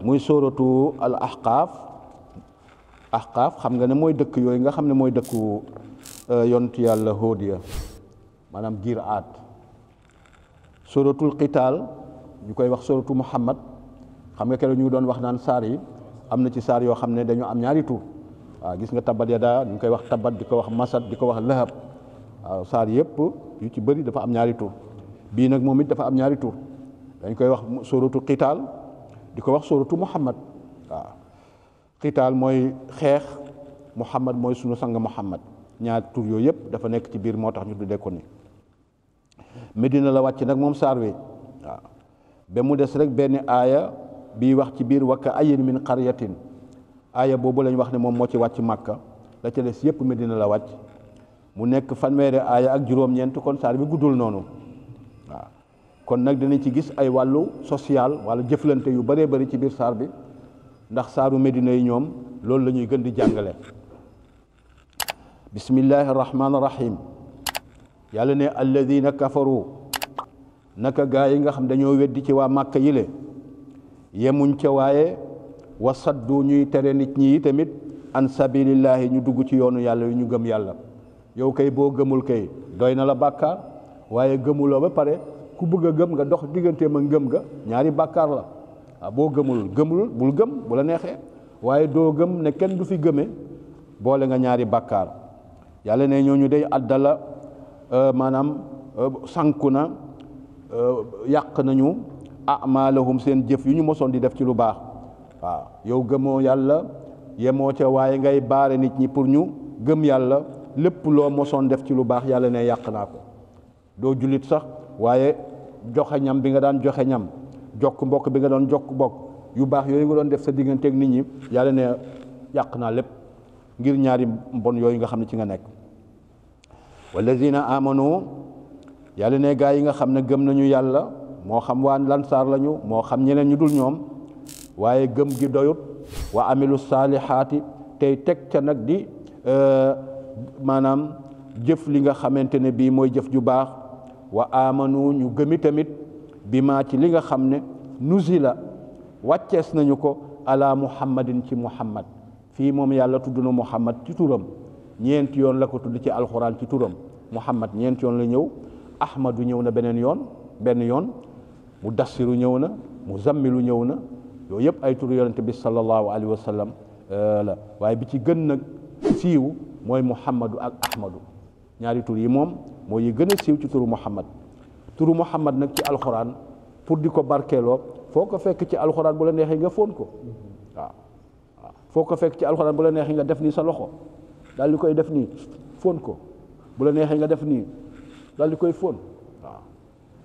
muy sóoratu al ahqaaf xam nga ne mooy dëkk yooyu nga xam ne mooy dëkku yontu yàlla Hóodiya maanaam giir aat sóoratul qitaal ñu koy wax sóoratu Muhammad xam nga keroog ñu ngi doon wax naan saar yi am na ci saar yoo xam ne dañu am ñaari tur waaw gis nga tabbat yadaa ñu koy wax tabbat di ko wax masad di ko wax lahab waaw saar yëpp yu ci bëri dafa am ñaari tur bii nag moom it dafa am ñaari tur dañ koy wax sóoratu qitaal di ko wax sóoratu Muhammad waaw qitaal mooy xeex Muhammad mooy sunu sang Muhammad ñaari tur yooyu yëpp dafa nekk ci biir moo tax ñu tuddee ko ni Medina la wàcc nag moom saar wi waaw ba mu des rek benn aaya bii wax ci biir wakka ayin min qaryatin aaya boobu lañ wax ne moom moo ci wàcc Màkka la ca des yëpp Medina la wàcc mu nekk fanweeri aaya ak juróom-ñeent kon saar bi guddul noonu waaw kon nag dinañ ci gis ay wàllu social wala jëflante yu bëree bëri ci biir saar bi ndax saaru Medina yi ñoom loolu la ñuy gën di jàngale bismillahi rahmaani rahim yàlla ne alladina kafaru naka gaa yi nga xam dañoo weddi ci waa Màkka yile yemuñ ca waaye wa saddu ñuy tere nit ñi tamit an sabilillahi ñu dugg ci yoonu yàlla yu ñu gëm yàlla yow kay boo gëmul kay doy na la bàkkaar waaye gëmuloo ba pare ku bëgg a gëm nga dox digganteem ak ngëm ga ñaari bàkkaar la waaw boo gëmul bul gëm bu la neexee waaye doo gëm ne kenn du fi gëme boole nga ñaari bàkkaar yàlla ne ñooñu day addala maanaam sànku na yàq nañu amaalahum seen jëf yu ñu mosoon di def ci lu baax waaw yow gëmoo yàlla yemoo ca waaye ngay baare nit ñi pour ñu gëm yàlla lépp loo mosoon def ci lu baax yàlla ne yàq naa ko doo jullit sax waaye joxe ñam bi nga daan joxe ñam jokk mbokk bi nga doon jokk mbokk yu baax yooyu nga doon def sa digganteeg nit ñi yàlla ne yàq naa lépp ngir ñaari mbon yooyu nga xam ne ci nga nekk wallazina amanu yàlla ne gaa yi nga xam ne gëm nañu yàlla moo xam waa lansaar lañu moo xam ñeneen ñu dul ñoom waaye gëm gi doyut wa amilu saalihaati tey teg ca nag di maanaam jëf li nga xamante ne bii mooy jëf ju baax wa amanu ñu gëmi tamit bi maa ci li nga xam ne nuzila wàccees nañu ko ala muhammadin ci muhammad fii moom yàlla tudd na muhammad ci turam ñeenti yoon la ko tudd ci alxuraan ci turam muhammad ñeenti yoon la ñëw ahmadu ñëw na benn yoon mu dassiru ñëw na mu zammilu ñëw na yooyu yëpp ay turu yonente bi sallallahu alayhi wa sallam la waaye bi ci gën nag siiw mooy muhammadu ak ahmadu ñaari tur yi moom mooy yi gën a siiw ci turu Muhammad. turu Muhammad nag ci alxuraan pour di ko barkeeloo foo ko fekk ci alxuraan bu la neexee nga fóon ko waaw foo ko fekk ci alxuraan bu la neexee nga def nii sa loxo daal di koy def nii fóon ko bu la neexee nga def nii daal di koy fóon waaw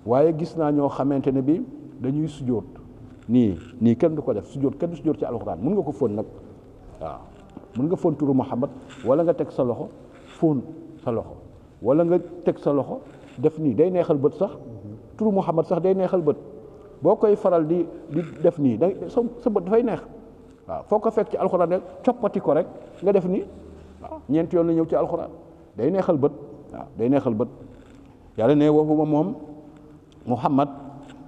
waaye gis naa ñoo xamante ne bi dañuy sujjóot nii kenn du ko def sujjóot kenn du sujjóot ci alxuraan mën nga ko fóon nag waaw mën nga fóon turu Muhammad wala nga teg sa loxo fóon sa loxo wala nga teg sa loxo def nii day neexal bët sax turu Muhammad sax day neexal bët boo koy faral di def nii da sa bët dafay neex waaw foo ko fekk ci alxuraan rek coppati ko rek nga def nii waaw ñeenti yoon la ñëw ci alxuraan day neexal bët waaw day neexal bët yàlla ne waxuma moom Muhammad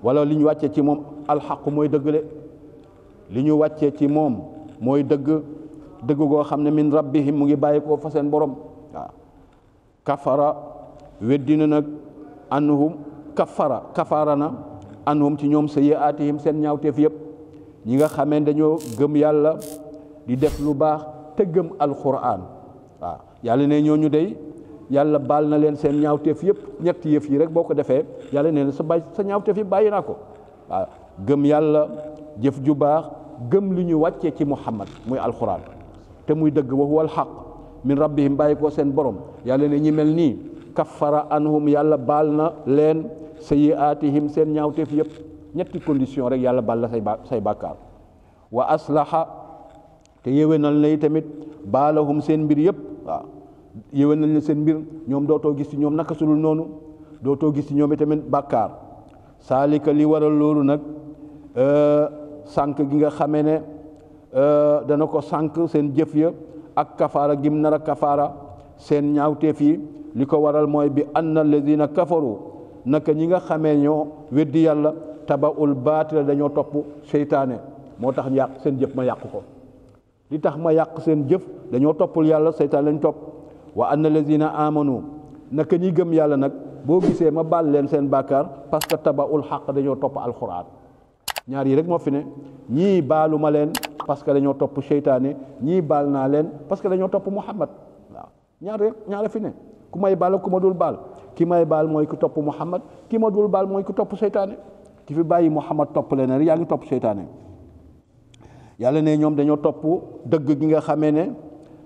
wala li ñu wàccee ci moom alxaq mooy dëgg de li ñu wàccee ci moom mooy dëgg goo xam ne min rabbihim mu ngi bàyyi koo fa seen borom waaw kafara weddina nag anhum kafara na anhum ci ñoom sayyi'aatihim seen ñaawteef yëpp ñi nga xamee dañoo gëm yàlla di def lu baax te gëm alquran waaw yàlla ne ñooñu dey yàlla baal na leen seen ñaawteef yëpp ñetti yëf yi rek boo ko defee yàlla ne sa ñaawteef yëpp bàyyi naa ko waaw gëm yàlla jëf ju baax gëm li ñu wàccee ci Muhammad muy alquran te muy dëgg wa huwal haqq min rabbihim bàyyi ko seen borom yàlla ne ñi mel nii kaffara anhum yàlla baal na leen sayyi'aatihim seen ñaawteef yëpp ñetti condition rek yàlla baal la say bàkkaar wa aslaha te yéwénal na tamit baalahum seen mbir yëpp waaw yéwénal na seen mbir ñoom dootoo gis ci ñoom naka sulul noonu dootoo gis ci ñoom tamit bàkkaar saalika li waral loolu nag sànq gi nga xamee ne dana ko sànq seen jëf ya ak kafaara gim nar a kafaara seen ñaawteef yi li ko waral mooy bi anna alladina kafaru naka ñi nga xamee ñoo weddi yàlla tabaul baatila dañoo topp seytaane moo tax yàq seen jëf ma yàq ko li tax ma yàq seen jëf dañoo toppul yàlla seytaane lañ topp wa anna alladina amanu naka ñi gëm yàlla nag boo gisee ma baal leen seen bàkkaar parce que tabaul xaq dañoo topp alquran ñaar yi rek moo fi ne ñii baalu ma leen parce que dañoo topp seytaane ñii baal naa leen parce que dañoo topp Muhammad waaw ñaar fi ne ku may baal ku ma dul baal ki may baal mooy ku topp Muhammad ki ma dul baal mooy ku topp seytaane ki fi bàyyi Muhammad topp leen rek yaa ngi topp seytaane yàlla ne ñoom dañoo topp dëgg gi nga xamee ne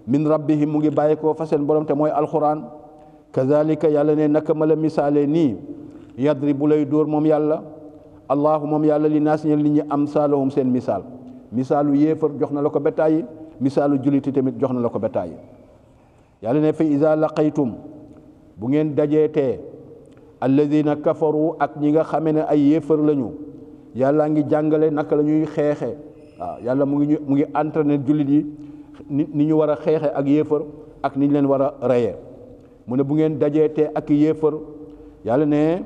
min rabbihim mu ngi bàyyi ko fa seen borom te mooy alquran kazalika yàlla ne naka ma la misaale nii yadribu lay dóor moom yàlla allahu moom yàlla li naas ñe li ñu am saalahum seen misaal misaalu yéefar jox na la ko betaayi misaalu juliti tamit jox na la ko betaayi yàlla ne fa iza laqaytum bu ngeen dajeetee alladina kafaru ak ñi nga xamee ne ay yéefar lañu yàlla ngi jàngale naka la ñuy xeexe waaw yàlla mu ngi entraîné jullit yi ni ñu war a xeexe ak yéefar ak ni ñu leen war a reye mu ne bu ngeen dajeetee ak yéefar yàlla ne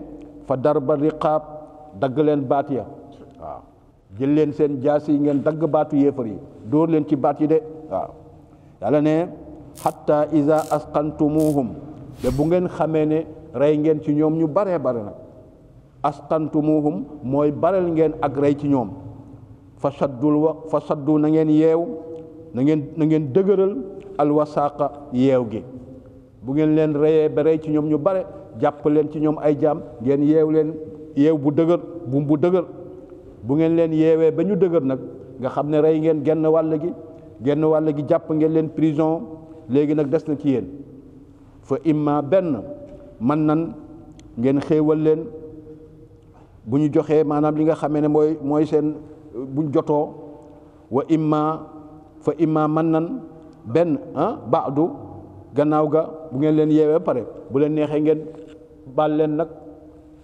fa darba riqaab dagg leen baat ya waaw jël leen seen jaas yi ngeen dagg baatu yéefar yi dóor leen ci baat yi de waaw yàlla ne hatta iza asqantumuhum te bu ngeen xamee ne rey ngeen ci ñoom ñu bare nag asqantumuhum mooy bareel ngeen ak rey ci ñoom fa saddu na ngeen yeew na ngeen dëgëral alwasaaqa yeew gi bu ngeen leen reyee ba rey ci ñoom ñu bare jàpp leen ci ñoom ay jaam ngeen yeew leen yeew bu dëgër bu dëgër bu ngeen leen yeewee ba ñu dëgër nag nga xam ne rey ngeen genn wàll gi jàpp ngeen leen prison léegi nag des na ci yéen fa imma benn man nan ngeen xéewal leen bu ñu joxee maanaam li nga xamee ne mooy seen buñ jotoo wa imma man nan benn baadu gannaaw ga bu ngeen leen yeewee pare bu leen neexee ngeen baal leen nag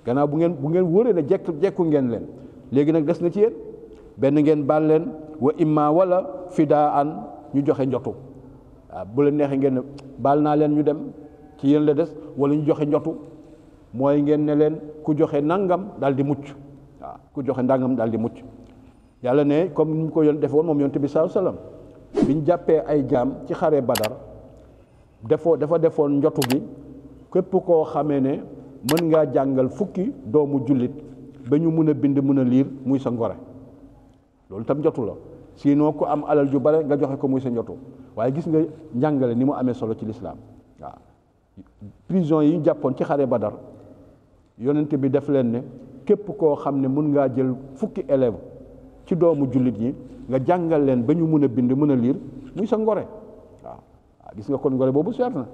gannaaw bu ngeen wóoree ne jekku ngeen leen léegi nag des na ci yéen benn ngeen baal leen wa imma wala fidaan ñu joxe njotu waaw bu leen neexee ngeen baal naa leen ñu dem ci yéen la des wala ñu joxe njotu mooy ngeen ne leen ku joxe nangam daal di mucc waaw ku joxe nangam daal di mucc yàlla ne comme ni ñu ko defoon moom yonent bi sallallahu alayhi wasallam bi ñu jàppee ay jaam ci xare Badar dafa defoon njotu gi képp koo xamee ne mën ngaa jàngal fukki doomu jullit ba ñu mun a bind mun a liir muy sa ngore loolu tam njotu la sinon ku am alal ju bare nga joxe ko muy sa njotu waaye gis nga njàngale ni mu amee solo ci lislaam waaw prison yi ñu jàppoon ci xare Badar yonent bi def leen ne képp koo xam ne mun ngaa jël fukki élève ci doomu jullit ñi nga jàngal leen ba ñu mun a bind mun a liir muy sa ngore waaw gis nga kon ngore boobu seet na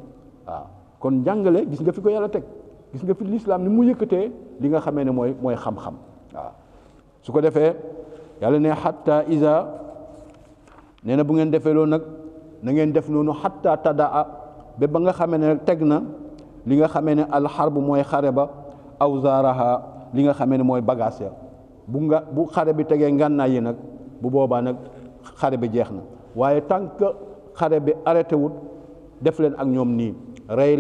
waaw kon jàngale gis nga fi ko yàlla teg gis nga fi lislaam ni mu yëkkatee li nga xamee ne mooy xam-xam waaw su ko defee yàlla ne xatta isa nee na bu ngeen defee loolu nag na ngeen def noonu xatta tadaa ba nga xamee ne teg na li nga xamee ne alxarbu mooy xare ba awzaaraha li nga xamee ne mooy bagage ya bu xare bi tegee ngànnaay yi nag bu boobaa nag xare bi jeex na waaye tant que xare bi arrêté wut def leen ak ñoom nii rey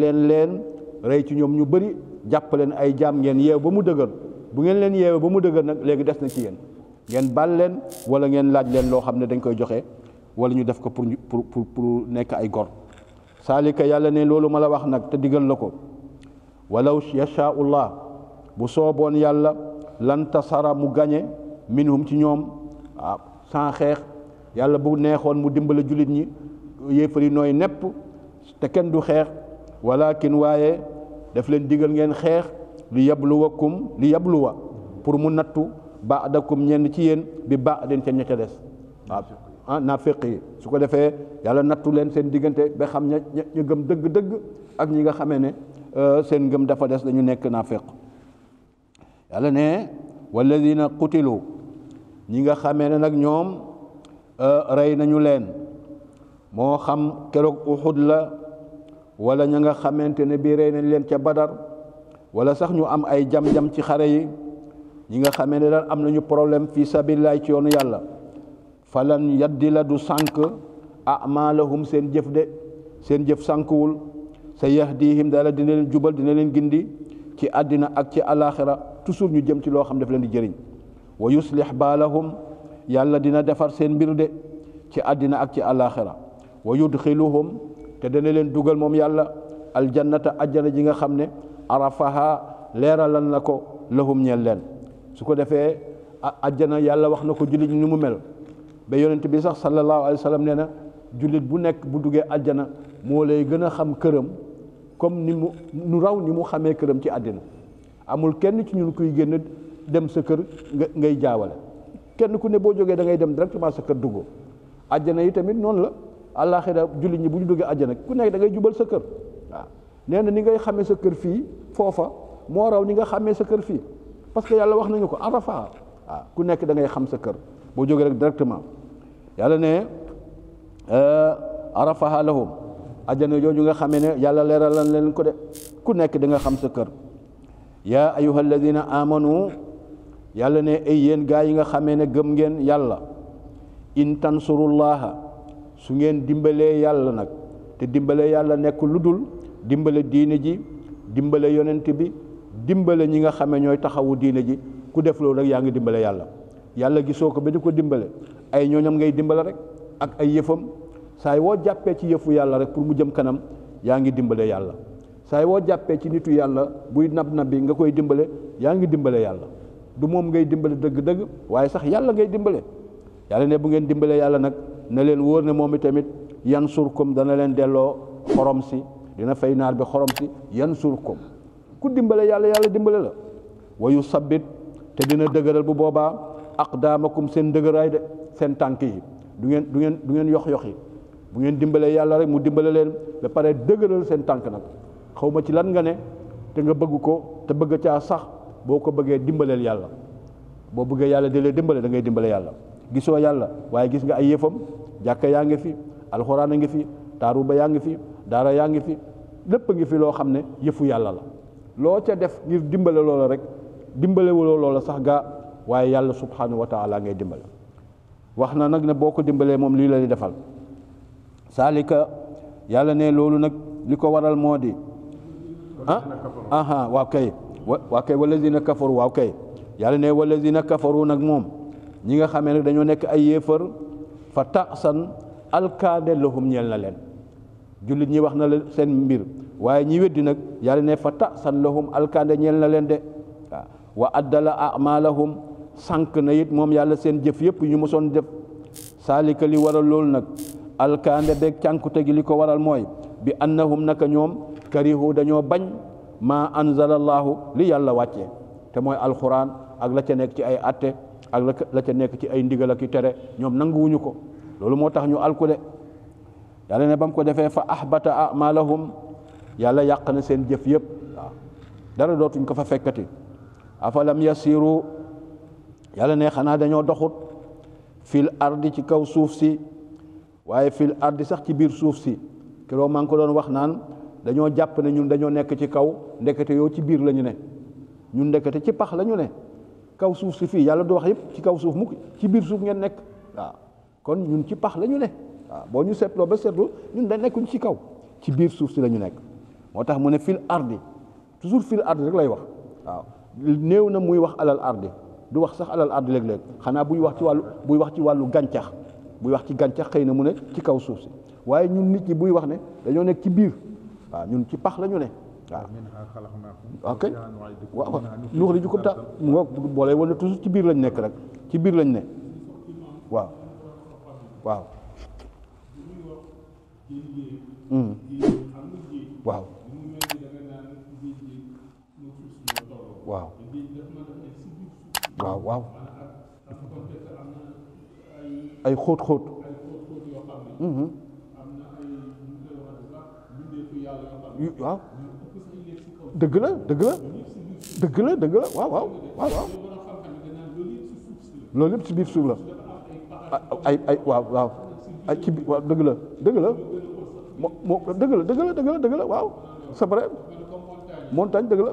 rey ci ñoom ñu bëri jàpp leen ay jaam ngeen yeew ba mu dëgër bu ngeen leen yeew ba mu dëgër nag léegi des na ci yéen ngeen bal leen wala ngeen laaj leen loo xam ne dañ koy joxe wala ñu def ko pour nekk ay gor saalika yàlla ne loolu ma la wax nag te digal la ko walaw yashaa'ullah bu sooboon yàlla lan tasara mu gañe minhum ci ñoom waaw sans xeex yàlla bu neexoon mu dimbale jullit ñi yéefar yi nooy nepp te kenn du xeex walakin waaye daf leen digal ngeen xeex li yabluwa pour mu nattu baadakum ñenn ci yéen bi baadin ca ña ca des waaw naafiq yi su ko defee yàlla nattu leen seen diggante ba xam ña gëm dëgg-dëgg ak ñi nga xamee ne seen ngëm dafa des dañu nekk naafiq yàlla ne walladina qutilu ñi nga xamee ne nag ñoom rey nañu leen moo xam keroog Uhud la wala ña nga xamante ne bii rey nañ leen ca Badar wala sax ñu am ay jam-jam ci xare yi ñi nga xamee ne daal am nañu problème fi sabilillah ci yoonu yàlla falan yaddi la du sànk amalahum seen jëf de seen jëf sànkuwul sa yahdihim daala dina leen jubal dina leen gindi ci àddina ak ci alaxira toujours ñu jëm ci loo xam daf leen di jëriñ wa yuslih baalahum yàlla dina defar seen mbir de ci àddina ak ci alaxira wa yudxiluhum te dana leen dugal moom yàlla aljannata ajjana ji nga xam ne arafaha leeralal na ko lahum ñeel leen su ko defee ajjana yàlla wax na ko jullit ni mu mel ba yonent bi sax sallallahu alayhi wa sallam nee na jullit bu nekk bu duggee ajjana moo lay gën a xam këram comme ni mu raw ni mu xamee këram ci àddina amul kenn ci ñun kuy génn dem sa kër ngay jaawale kenn ku ne boo jógee da ngay dem directement sa kër duggoo ajjana yi tamit noonu la àllaaxira jullit ñi bu ñu duggee ajjana ku nekk da ngay jubal sa kër waaw nee na ni ngay xamee sa kër fii foofa moo raw ni nga xamee sa kër fii parce que yàlla wax nañu ko arafa waaw ku nekk da ngay xam sa kër boo jógee rek directement yàlla ne arafaha lahum ajjana jooju nga xamee ne yàlla leeral leen ko de ku nekk da nga xam sa kër yaa ayuha alladina amanu yàlla ne ay yéen gaa yi nga xamee ne gëm ngeen yàlla in tansurullaha su ngeen dimbalee yàlla nag te dimbalee yàlla nekk lu dul dimbale diine ji dimbale yonent bi dimbale ñi nga xamee ñooy taxawu diine ji ku def loolu rek yaa ngi dimbale yàlla yàlla gisoo ko ba di ko dimbale ay ñooñam ngay dimbale rek ak ay yëfam saay woo jàppee ci yëfu yàlla rek pour mu jëm kanam yaa ngi dimbale yàlla saay woo jàppee ci nitu yàlla buy nab bi nga koy dimbale yaa ngi dimbale yàlla du moom ngay dimbale dëgg-dëgg waaye sax yàlla ngay dimbale yàlla ne bu ngeen dimbale yàlla nag na leen wóor ne moom itamit yansurkum dana leen delloo xorom si dina fay naar bi xorom si yansurkum ku dimbale yàlla yàlla dimbale la wa yusabbit te dina dëgëral bu boobaa aqdaamakum seen dëgëraay de seen tànk yi du ngeen yox yi bu ngeen dimbalee yàlla rek mu dimbale leen ba pare dëgëral seen tànk nag xaw ma ci lan nga ne te nga bëgg ko te bëgg caa sax boo ko bëggee dimbaleel yàlla boo bëggee yàlla di leen dimbale da ngay dimbale yàlla gisoo yàlla waaye gis nga ay yëfam jàkka yaa ngi fi alxuraan a ngi fi taaru ba yaa ngi fi daara yaa ngi fi lépp a ngi fi loo xam ne yëfu yàlla la loo ca def ngir dimbale loola rek dimbalewuloo loola sax gaa waaye yàlla subhanahu wa taala ngay dimbale wax na nag ne boo ko dimbalee moom lii la di defal saalika yàlla ne loolu nag li ko waral moo di waaw kay walladina kafaru waaw kay yàlla ne walladina kafaru nag moom ñi nga xamee ne dañoo nekk ay yéefar fa tasan alkaade lahum ñeel na leen jullit ñi wax na la seen mbir waaye ñi weddi nag yàlla ne fa tasan lahum alkaade ñeel na leen de waaw wa addala amalahum sànq na it moom yàlla seen jëf yëpp ñu mosoon def saalika li waral loolu nag alkaande beeg cànkute gi li ko waral mooy bi annahum naka ñoom karihu dañoo bañ ma anzalallahu li yàlla wàcce te mooy alquran ak la ca nekk ci ay atte ak la ca nekk ci ay ndigal ak i tere ñoom nanguwuñu ko loolu moo tax ñu alkude yàlla ne ba mu ko defee fa ahbata amalahum yàlla yàq na seen jëf yëpp waaw dara dootuñ ko fa fekkati afalam yasiru yàlla ne xanaa dañoo doxut fil ardi ci kaw suuf si waaye fil ardi sax ci biir suuf si keroog maa ngi ko doon wax naan dañoo jàpp ne ñun dañoo nekk ci kaw ndekete yow ci biir la ñu ne ñun ndekete ci pax la ñu ne kaw suuf si fii yàlla du wax yëpp ci kaw suuf mukk ci biir suuf ngeen nekk waaw kon ñun ci pax la ñu ne waaw boo ñu seetloo ba seetlu ñun da nekkuñ ci kaw ci biir suuf si la ñu nekk moo tax mu ne fil ardi toujours fil ardi rek lay wax waaw néew na muy wax alal ardi du wax sax alal ardi léeg-léeg xanaa buy wax ci wàllu gàncax buy wax ci gàncax xëy na mu ne ci kaw suuf si waaye ñun nit ñi buy wax ne dañoo nekk ci biir waaw ñun ci pax la ñu ne waaw ok waaw nuxrijukum ta mu nga boole woon ne toujours ci biir lañ nekk rek ci biir lañ ne waaw waaw waaw waaw waaw waaw ay xóot-xóot waaw dëgg la waaw waaw waaw waaw loolu lépp ci biir suuf la ay waaw waaw ay ci biir waaw dëgg la moo dëgg la waaw c'est vrai montagne dëgg la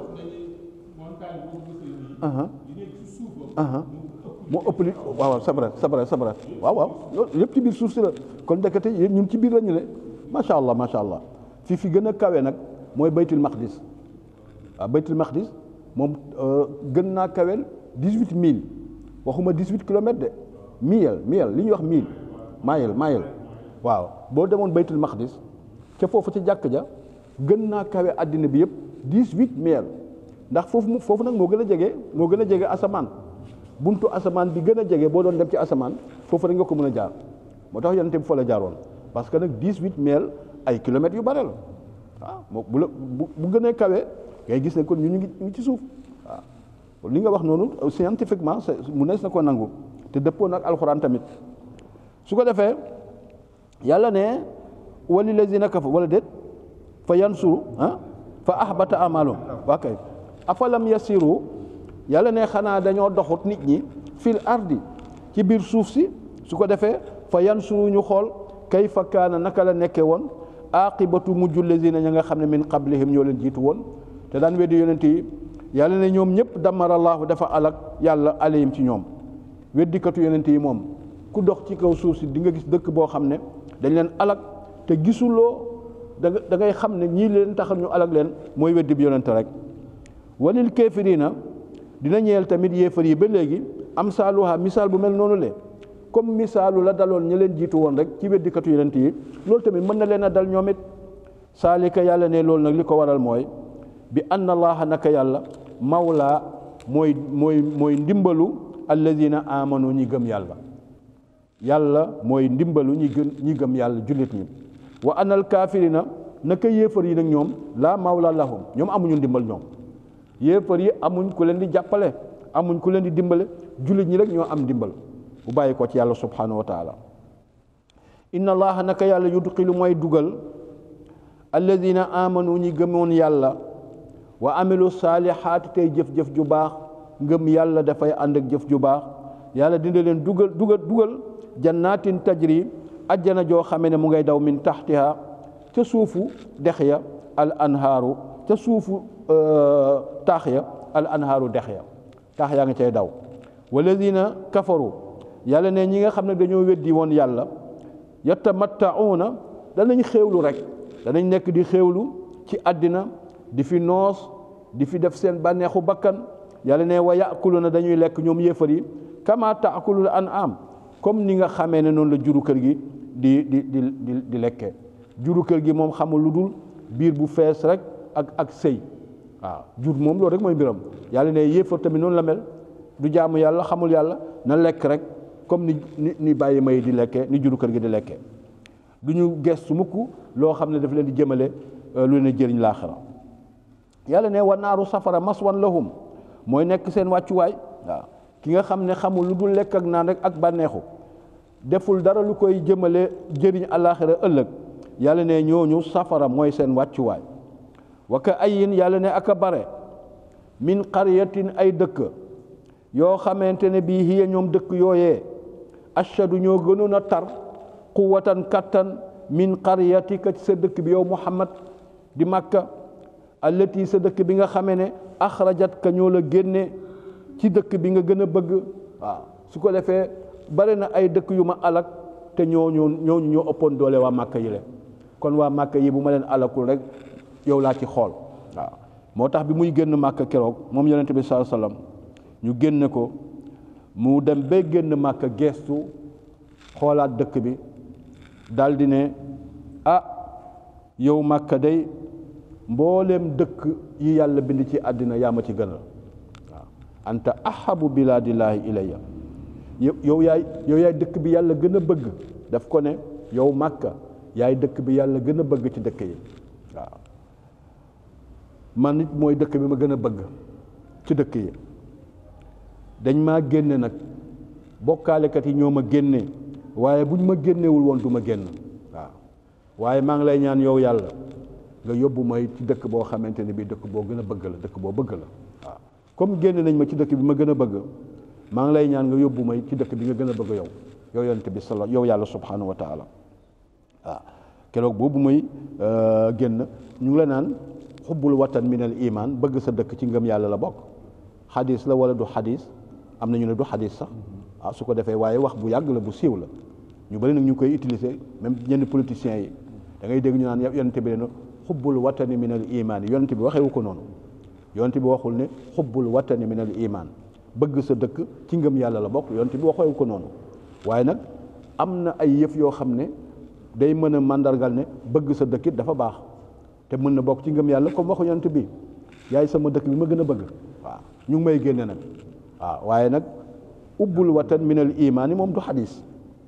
moo ëpp li waaw c'est vrai waaw loolu yëpp ci biir suuf si la kon ndekete yéen ñun ci biir la ñu ne macha allah fi gën a kawe nag mooy baytul maqdis waaw baytul maqdis moom gën naa kaweel 18000 waxuma 18 kilomètres de mille li ñuy wax mile waaw boo demoon baytul maqdis ca foofu ca jàkk ja gën naa kawe àddina bi yëpp 18 mille ndax foofu nag moo gën a jege asamaan buntu asamaan bi gën a jege boo doon dem ci asamaan foofu rek nga ko mën a jaar moo tax yonente bi fa la jaaroon parce que nag 18 mille ay kilomètres yu bare la waaw bu gënee kawe ngay gis ne kon ñu ngi ci suuf waaw li nga wax noonu scientifiquement mu nees na ko nangu te dëppoo nag alxuraan tamit su ko defee yàlla ne wali lazina kafa wala déet fa yansuru fa ahbata amalum waa kay afalam yasiru yàlla ne xanaa dañoo doxut nit ñi fil ardi ci biir suuf si su ko defee fa yansuru ñu xool kayfa kaana naka la nekkee woon aqibatu mujjul lazina ña nga xam ne min qablihim ñoo leen jiitu woon te daan weddi yonent yi yàlla ne ñoom ñëpp damarallahu dafa alak yàlla alayhim ci ñoom weddikatu yonent yi moom ku dox ci kaw suuf si di nga gis dëkk boo xam ne dañ leen alak te gisuloo da ngay xam ne ñii leen taxal ñu alak leen mooy weddi bi yonent rek walil kaafiriina dina ñeel tamit yéefar yi ba léegi am saaluha misaal bu mel noonu le comme misaalu la daloon ña leen jiitu woon rek ci weddikatu yonent yi loolu tamit mën na leen a dal ñoom it saalika yàlla ne loolu nag li ko waral mooy bi anna allaha naka yàlla mawla mooy ndimbalu alladina amanu ñi gëm yàlla mooy ndimbalu ñi gëm yàlla jullit ñi wa anal kaafirina naka yéefar yi nag ñoom laa mawla lahum ñoom amuñu ndimbal ñoom yéefar yi amuñ ku leen di jàppale amuñ ku leen di dimbale jullit ñi rek ñoo am ndimbal bu bàyyi ko ci yàlla subhanahu wa taala inna allaha naka yàlla yudxilu mooy dugal alladina amanu ñi gëmoon yàlla wa amilu saalihaati tey jëf-jëf ju baax ngëm yàlla dafay ànd ak jëf ju baax yàlla dina leen dugal jannatin tajri ajjana joo xamee ne mu ngay daw min taxtiha ca suufu dex ya al anhaaru ca suufu taax ya al anhaaru dex ya taax yaa nga cay daw walladina kafaru yàlla ne ñi nga xam ne dañoo weddi woon yàlla yatamatta'una danañ xéewlu rek danañ nekk di xéewlu ci àddina di fi noos di fi def seen bànneexu bakkan yàlla ne wa yaakuluna dañuy lekk ñoom yéefar yi kama taakulul an'am comme ni nga xamee ne noonu la juru kër gi di lekke juru kër gi moom xamul lu dul biir bu fees rek ak sëy waaw jur moom loolu rek mooy mbiram yàlla ne yéefar tamit noonu la mel du jaamu yàlla xamul yàlla na lekk rek comme ni bàyyi may di lekkee ni juru kër gi di lekkee du ñu gestu mukk loo xam ne daf leen di jëmale lu leen jëriñ laaxira yàlla ne wa naaru safara maswan lahum mooy nekk seen wàccuwaay waaw ki nga xam ne xamul lu dul lekk ak naan rek ak bànneexu deful dara lu koy jëmale jëriñ alaaxira ëllëg yàlla ne ñooñu safara mooy seen wàccuwaay wa ka ayin yàlla ne aka bare min qaryatin ay dëkk yoo xamante ne bii hiya ñoom dëkk yooyee ashadu ñoo gënoon a tar quwatan kattan min qaryatika sa dëkk bi yow Muhammad di Makka allati sa dëkk bi nga xamee ne axrajat ka ñoo la génne ci dëkk bi nga gën a bëgg waaw su ko defee bare na ay dëkk yu ma alak te ñooñu ñoo ëppoon doole waa Makka yi le kon waa Makka yi bu ma leen alakul rek yow laa ci xool waaw moo tax bi muy génn Makka keroog moom yonent bi sallallahu alayhi wasallam ñu génne ko mu dem ba génn Makka geestu xoolaat dëkk bi daldi ne yow Makka day mbooleem dëkk yi yàlla bind ci àddina yaa ma ci gënal waaw anta ahabu bilaadillaahi ilayya yow yaay dëkk bi yàlla gën a bëgg daf ko ne yow Makka yaay dëkk bi yàlla gën a bëgg ci dëkk yi waaw man nit mooy dëkk bi ma gën a bëgg ci dëkk yi dañ maa génne nag bokkaalekat yi ñoo ma génne waaye bu ñu ma génnewul woon du ma génn waaw waaye maa ngi lay ñaan yow yàlla nga yóbbu may ci dëkk boo xamante ne bii dëkk boo gën a bëgg la dëkk boo bëgg la waaw comme génne nañ ma ci dëkk bi ma gën a bëgg maa ngi lay ñaan nga yóbbu may ci dëkk bi nga gën a bëgg yow yonent bi yow yàlla subhanahu wa taala waaw keroog boobu muy génn ñu ngi la naan xubbul watan min al iman bëgg sa dëkk ci ngëm yàlla la bokk xadis la wala du xadis am na ñu ne du xadis sax waaw su ko defee waaye wax bu yàgg la bu siiw la ñu bëri nag ñu koy utiliser même ñenn politiciens yi da ngay dégg ñu naan yonent bi ne xubbul watani min al iman yonent bi waxewu ko noonu yonent bi waxul ne xubbul watani min al iman bëgg sa dëkk ci ngëm yàlla la bokk yonent bi waxewu ko noonu waaye nag am na ay yëf yoo xam ne day mën a mandargal ne bëgg sa dëkk it dafa baax te mën na bokk ci ngëm yàlla comme waxu yonent bi yaay sama dëkk bi ma gën a bëgg waaw ñu ngi may génne nag waaw waaye nag ubbul watan min al iman yi moom du xadis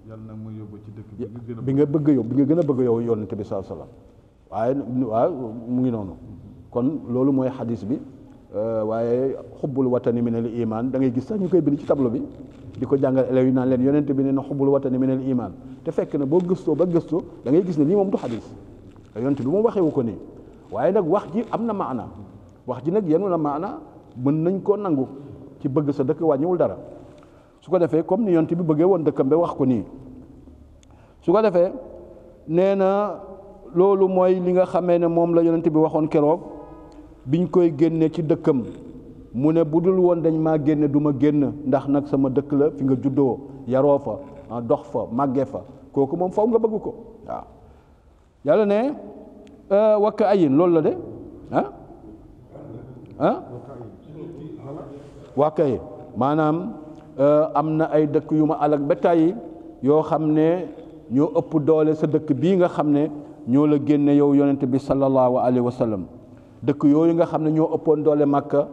yàlla nag muy yóbbu ci dëkk bi nga bëgg yow bi nga gën a bëgg yow yonent bi sallallahu alayhi wasallam waaye mu ngi noonu kon loolu mooy xadis bi waaye xubbul watani min al iman da ngay gis sax ñu koy bind ci tableau bi di ko jàngal élèves yi naan leen yonent bi ne na xubbul watani min al iman te fekk na boo gëstoo ba gëstoo da ngay gis ne lii moom du xadis yonent bi moom waxewu ko nii waaye nag wax ji am na maana wax ji nag yenu na maana mën nañ koo nangu ci bëgg sa dëkk wàññiwul dara su ko defee comme ni yonent bi bëggee woon dëkkam ba wax ko nii su ko defee nee na loolu mooy li nga xamee ne moom la yonent bi waxoon keroog biñ koy génne ci dëkkam mu ne bu dul woon dañ maa génne du ma génn ndax nag sama dëkk la fi nga juddoo yaroo fa dox fa màggee fa kooku moom faw nga bëgg ko waaw yàlla ne wakka ayin loolu la de wakka yi maanaam am na ay dëkk yu ma alak ba tàyyi yoo xam ne ñoo ëpp doole sa dëkk bii nga xam ne ñoo la génne yow yonent bi sallallahu alayhi wa sallam dëkk yooyu nga xam ne ñoo ëppoon doole Makka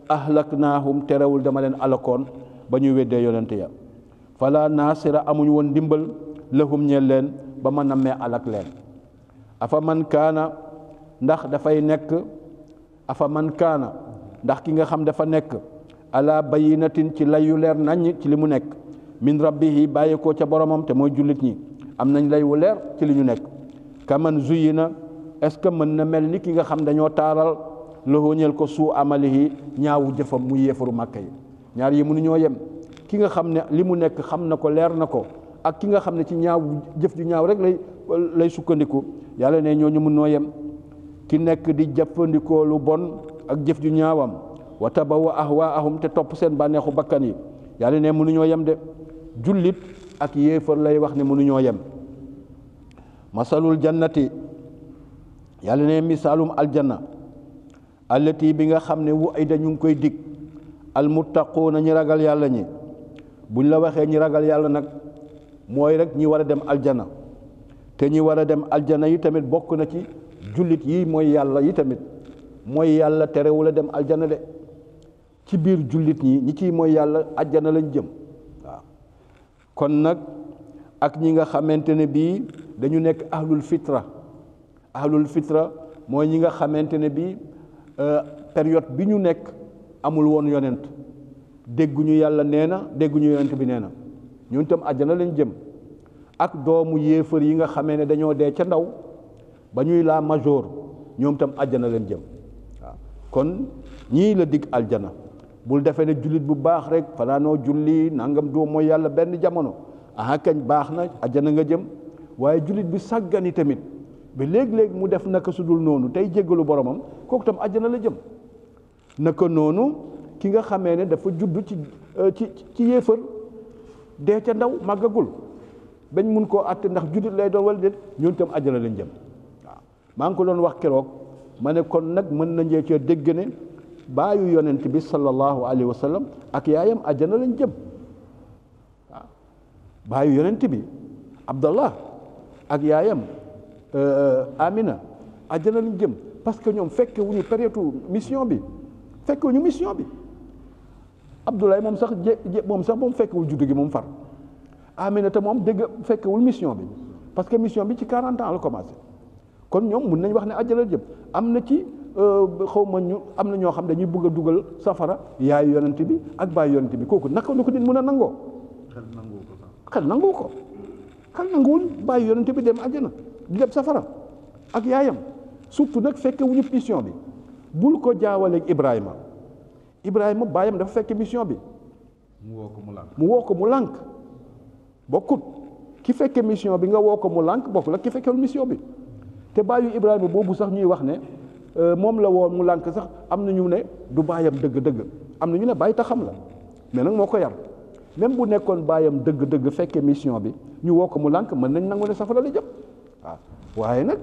ahlaknaahum terewul dama leen alakoon ba ñu weddee yonent ya fala naasira amuñ woon ndimbal lahum ñeel leen ba ma nammee alak leen afa man kaana ndax dafay nekk afa man kaana ndax ki nga xam dafa nekk ala bayinatin ci layu leer naññ ci li mu nekk min rabbihi bàyyi ko ca boromam te mooy jullit ñi am nañ lay wu leer ci li ñu nekk kaman zuyina est-ce que mën na mel ni ki nga xam dañoo taaral lahu ñeel ko suu amalihi ñaawu jëfam mu yéefaru Màkka yi ñaar yi mënuñoo yem ki nga xam ne li mu nekk xam na ko leer na ko ak ki nga xam ne ci ñaaw jëf ju ñaaw rek lay sukkandiku yàlla ne ñooñu mënoo yem ki nekk di jëfandikoo lu bon ak jëf ju ñaawam wa tabawa ahwaahum te topp seen bànneexu bakkan yi yàlla ne mënuñoo yem de jullit ak yéefar lay wax ne mënuñoo yem masalul jannati yàlla ne misaalum aljanna allati bi nga xam ne wu ay dañu ngi koy dig almuttaquuna ñi ragal yàlla ñi buñ la waxee ñi ragal yàlla nag mooy rek ñi war a dem aljana te ñi war a dem aljana yi tamit bokk na ci jullit yi mooy yàlla yi tamit mooy yàlla terewul a dem aljana de ci biir jullit ñi ciy mooy yàlla aljana lañ jëm waaw kon nag ak ñi nga xamante ne bii dañu nekk ahlul fitra mooy ñi nga xamante ne bi période bi ñu nekk amul woon yonent dégguñu yàlla nee na dégguñu yonent bi nee na ñun tam àjjana lañ jëm ak doomu yéefar yi nga xamee ne dañoo dee ca ndaw ba ñuy la major ñoom tam àjjana lañ jëm waaw kon ñii la dig aljana bul defee ne jullit bu baax rek fanaanoo julli nangam doo mooy yàlla benn jamono aha kañ baax na àjjana nga jëm waaye jullit bi sàggani tamit ba léeg-léeg mu def naka sudul noonu tey jéggalu boromam kooku tam àjjana la jëm naka noonu ki nga xamee ne dafa judd ci yéefar dee ca ndaw màggagul bañ mun koo àtte ndax jullit lay doon wala déet ñun tam àjjana lañ jëm waaw maa ngi ko doon wax keroog ma ne kon nag mën nañu cee dégg ne baayu yonent bi sallallahu alayhi wa sallam ak yaayam àjjana lañ jëm waaw baayu yonent bi Abdallah ak yaayam Amina àjjana lañ jëm parce que ñoom fekke wuñu période mission bi fekke wuñu mission bi Abdoulaye moom sax moom fekkewul juddu gi moom far Amina te moom dégg fekkewul mission bi parce que mission bi ci 40 ans la commencé kon ñoom mun nañ wax ne àjjana la jëm am na ci xaw ma ñu am na ñoo xam dañuy bëgg a dugal safara yaayu yonent bi ak baayu yonent bi kooku naka lu ko nit mun a nangoo xel nanguwul baayu yonent bi dem àjjana di dem safara ak yaayam surtout nag fekke wuñu mission bi bul ko jaawaleeg Ibrahima baayam dafa fekke mission bi mu woo ko mu lànk bokkut ki fekke mission bi nga woo ko mu lànk bokk la ki fekkewul mission bi te baayu Ibrahima boobu sax ñuy wax ne moom la woon mu lànk sax am na ñu ne du baayam dëgg-dëgg am na ñu ne baay taxam la mais nag moo ko yar même bu nekkoon baayam dëgg-dëgg fekke mission bi ñu woo ko mu lànk mën nañ nangu ne safara la jëm waaw waaye nag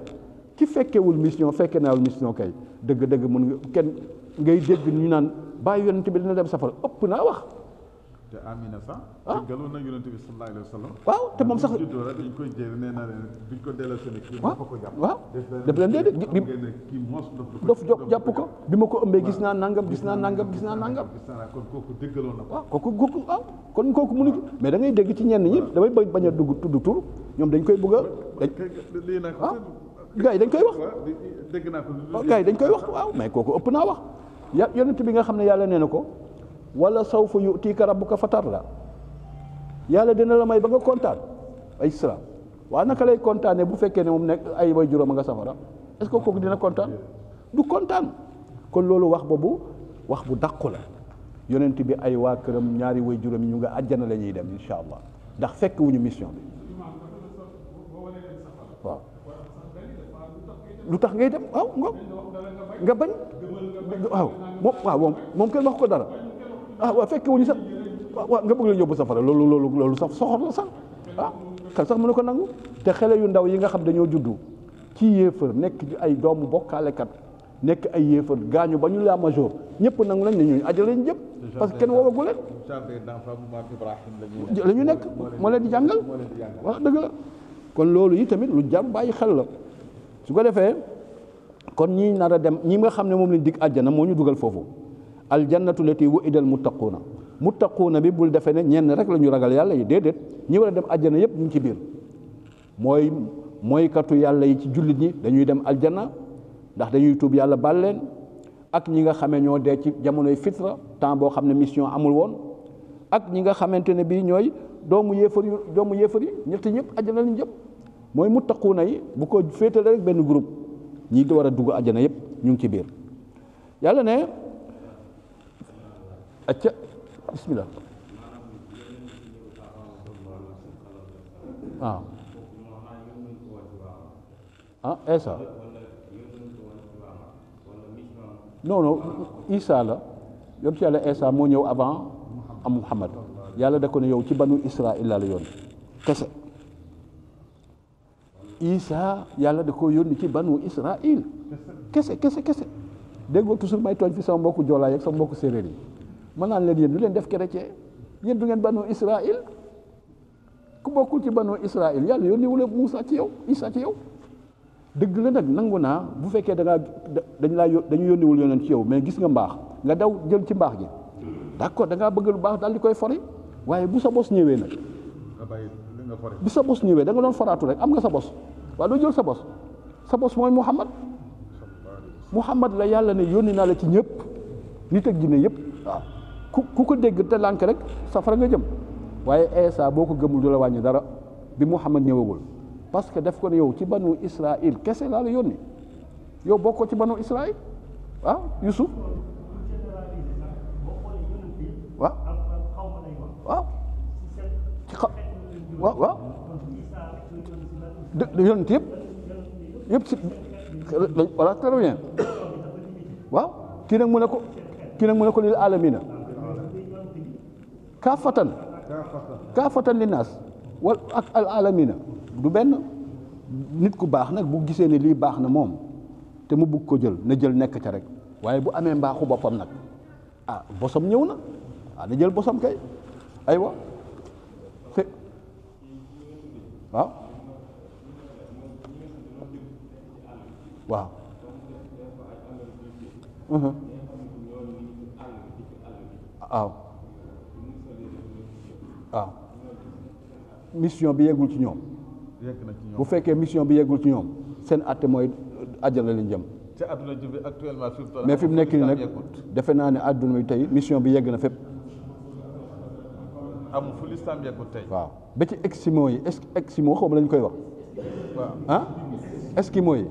ki fekkewul mission fekke naawul mission kay dëgg-dëgg mën nga kenn ngay dégg ñu naan bàyyi yonent bi dina dem safara ëpp naa wax. te Amina sax. déggaloon na yonent bi sallallahu alayhi wa sallam. waaw te moom sax juddoo rek dañ koy jël nee na leen duñ ko delloo seen kii. waaw ko jàpp waaw def leen déedéet kii mos dof jàpp ko bi ma ko ëmbee gis naa nangam kon kooku déggaloon na ko. waaw kooku waaw kon kooku mënu mais da ngay dégg ci ñenn ñi damay bañ a dugg tudd tur ñoom dañ koy bëgg a. lii nag gars yi dañ koy wax. dégg naa ko gars yi dañ koy wax waaw mais kooku ëpp naa wax yonent bi nga xam ne yàlla nee na ko wala sawfa yu'tika rabbuka fatarda yàlla dina la may ba nga kontaan ay salaam waaw naka lay kontaanee bu fekkee ne moom nekk ay way juróom a nga safara est-ce que kooku dina kontaan du kontaan kon loolu wax boobu wax bu dàqu la yonent bi ay waa këram ñaari way juróom yi ñu nga àjjana la ñuy dem insha allah ndax fekk wuñu mission bi waaw lu tax ngay dem waaw nga bañ waaw moom kenn wax ko dara waaw fekke wuñu sax waaw nga bëgg la yóbbu safara loolu sax soxor la sax xel sax mënu ko nangu te xale yu ndaw yi nga xam dañoo juddu ci yéefar nekk ci ay doomu bokkaalekat nekk ay yéefar gaañu ba ñu la major ñëpp nangu nañ ne ñooñu àjjana lañ jëm parce que kenn woowagu leen la ñu nekk moo leen di jàngal wax dëgg la kon loolu yi tamit lu jar bàyyi xel la su ko defee kon ñi nar a dem ñi nga xam ne moom lañ dig àjjana moo ñu dugal foofu aljannatu lati wu'idal muttaquuna bi bul defee ne ñenn rek la ñu ragal yàlla yi déedéet ñi war a dem àjjana yëpp ñu ngi ci biir mooy katu yàlla yi ci jullit ñi dañuy dem aljanna ndax dañuy tuub yàlla baal leen ak ñi nga xamee ñoo dee ci jamonoy fitra temps boo xam ne mission amul woon ak ñi nga xamante ne bii ñooy doomu yéefar yi ñetti ñëpp àjjana lañ jëm mooy muttaquuna yi bu ko féetale rek benn groupe ñi war a dugg àjjana yëpp ñu ngi ci biir yàlla ne acca bismillah Isa non Isa la yoon ci yàlla Isa moo ñëw avant am Muhammad yàlla da ko ne yow ci banu Israël la yoon kese Isa yàlla da ko yónni ci banu Israël kese déggoo toujours may tooñ fi sama mbokku joolaay ak sama mbokku séeréer yi mën naan leen yéen du leen def chrétien yéen du ngeen banu Israël ku bokkul ci banu Israël yàlla yónni wula Muusa ci yow Isa ci yow dëgg la nag nangu naa bu fekkee dañu yónniwul yonent ci yow mais gis nga mbaax nga daw jël ci mbaax gi d'accord da ngaa bëgg lu baax daal di koy fori waaye bu sa bos ñëwee nag bi sa bos ñëwee da nga doon foraatu rek am nga sa bos waaye doo jël sa bos mooy Muhammad Muhammad la yàlla ne yónni naa la ci ñëpp nit ak jinne yëpp waaw ku ko dégg te lànk rek safara nga jëm waaye Isa boo ko gëmul du la wàññi dara bi Muhammad ñëwagul parce que def ko ne yow ci banu Israël kese laa la yónni yow bokkoo ci banu Israël waaw Yusuf waaw waaw ci waaw yonent yëpp si voilà très bien waaw kii nag mu ne ko lil alamina kaafatan li naas wal ak al alamina du benn nit ku baax nag bu gisee ne lii baax na moom te mu bugg ko jël na jël nekk ca rek waaye bu amee mbaaxu boppam nag bosam ñëw na na jël bosam kay aywa fe waaw waaw waaw mission bi yeggul ci ñoom bu fekkee mission bi yeggul ci ñoom seen atte mooy àjjana lañ jëm ci àdduna ji actuellement mais fi mu nekk nii nag defe naa ne àdduna bi tey mission bi yegg na fépp amul fu lislaam yeggul tey waaw ba ci Eskimo yi Eskimo xaw ma lañ koy wax waaw Eskimo yi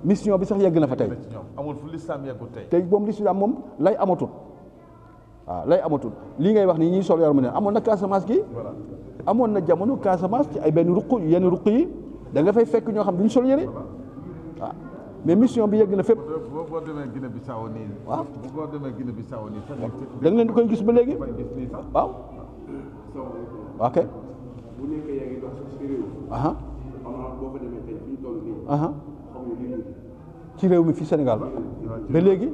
mission bi sax yegg na fa tey amul fu lislaam yeggul tey moom lislaam moom lay amatul waaw lay amatul lii ngay wax ni ñuy sol yaram ne amoon na Casamance gi amoon na jamono Casamance ci ay benn ruq yenn ruq yi da nga fay fekk ñoo xam duñ sol yére waaw mais mission bi yegg na fépp. boo demee Guinée Bissau nii. waaw boo demee Guinée Bissau nii. da nga leen di koy gis ba léegi. waaw. ok. bu nekkee yaa ngi dox ci réew. boo fa demee tey fi ñu toll nii. xamuñu li ñu ci réew mi fii Sénégal ba léegi.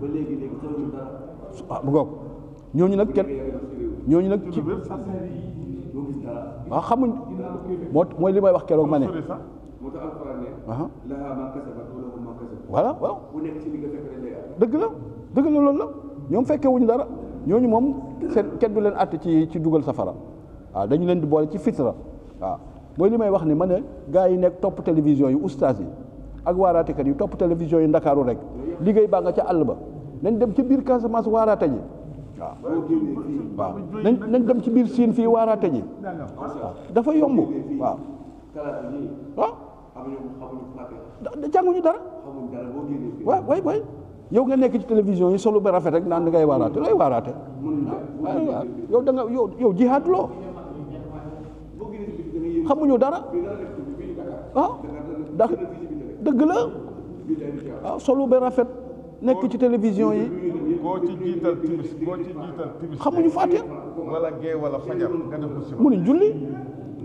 ba léegi xamuñu dara. bu goog ñooñu nag kenn ñooñu nag ci. waaw xamuñ mooy li may wax keroog ma ne. moo tax alxuraan ne. lahaa maa kasabat wa lahu maa kasabat. voilà waaw. bu nekk ci li nga fekk rek lay am. dëgg la loolu la ñoom fekkee wuñu dara ñooñu moom seen kenn du leen àtte ci dugal safara waaw dañu leen di boole ci fitra waaw mooy li may wax ni ma ne gars yi nekk topp télévision yi ustaas yi ak waaraatekat yi topp télévision yi ndakaaru rek liggéey baa nga ca àll ba nañ dem ci biir Casamance waaraate ji waaw nañ dem ci biir Siin fii waaraate ji waaw dafa yomb waaw jànguñu dara waay yow nga nekk ci télévision yi solo ba rafet rek naan da ngay waaraate looy waaraate yow da nga yow jihaatuloo xamuñu dara ndax dëgg la waaw solo ba rafet nekk ci télévision yi koo ci jiital timis xamuñu faate wala gee wala fajar nga def musiba mënuñ julli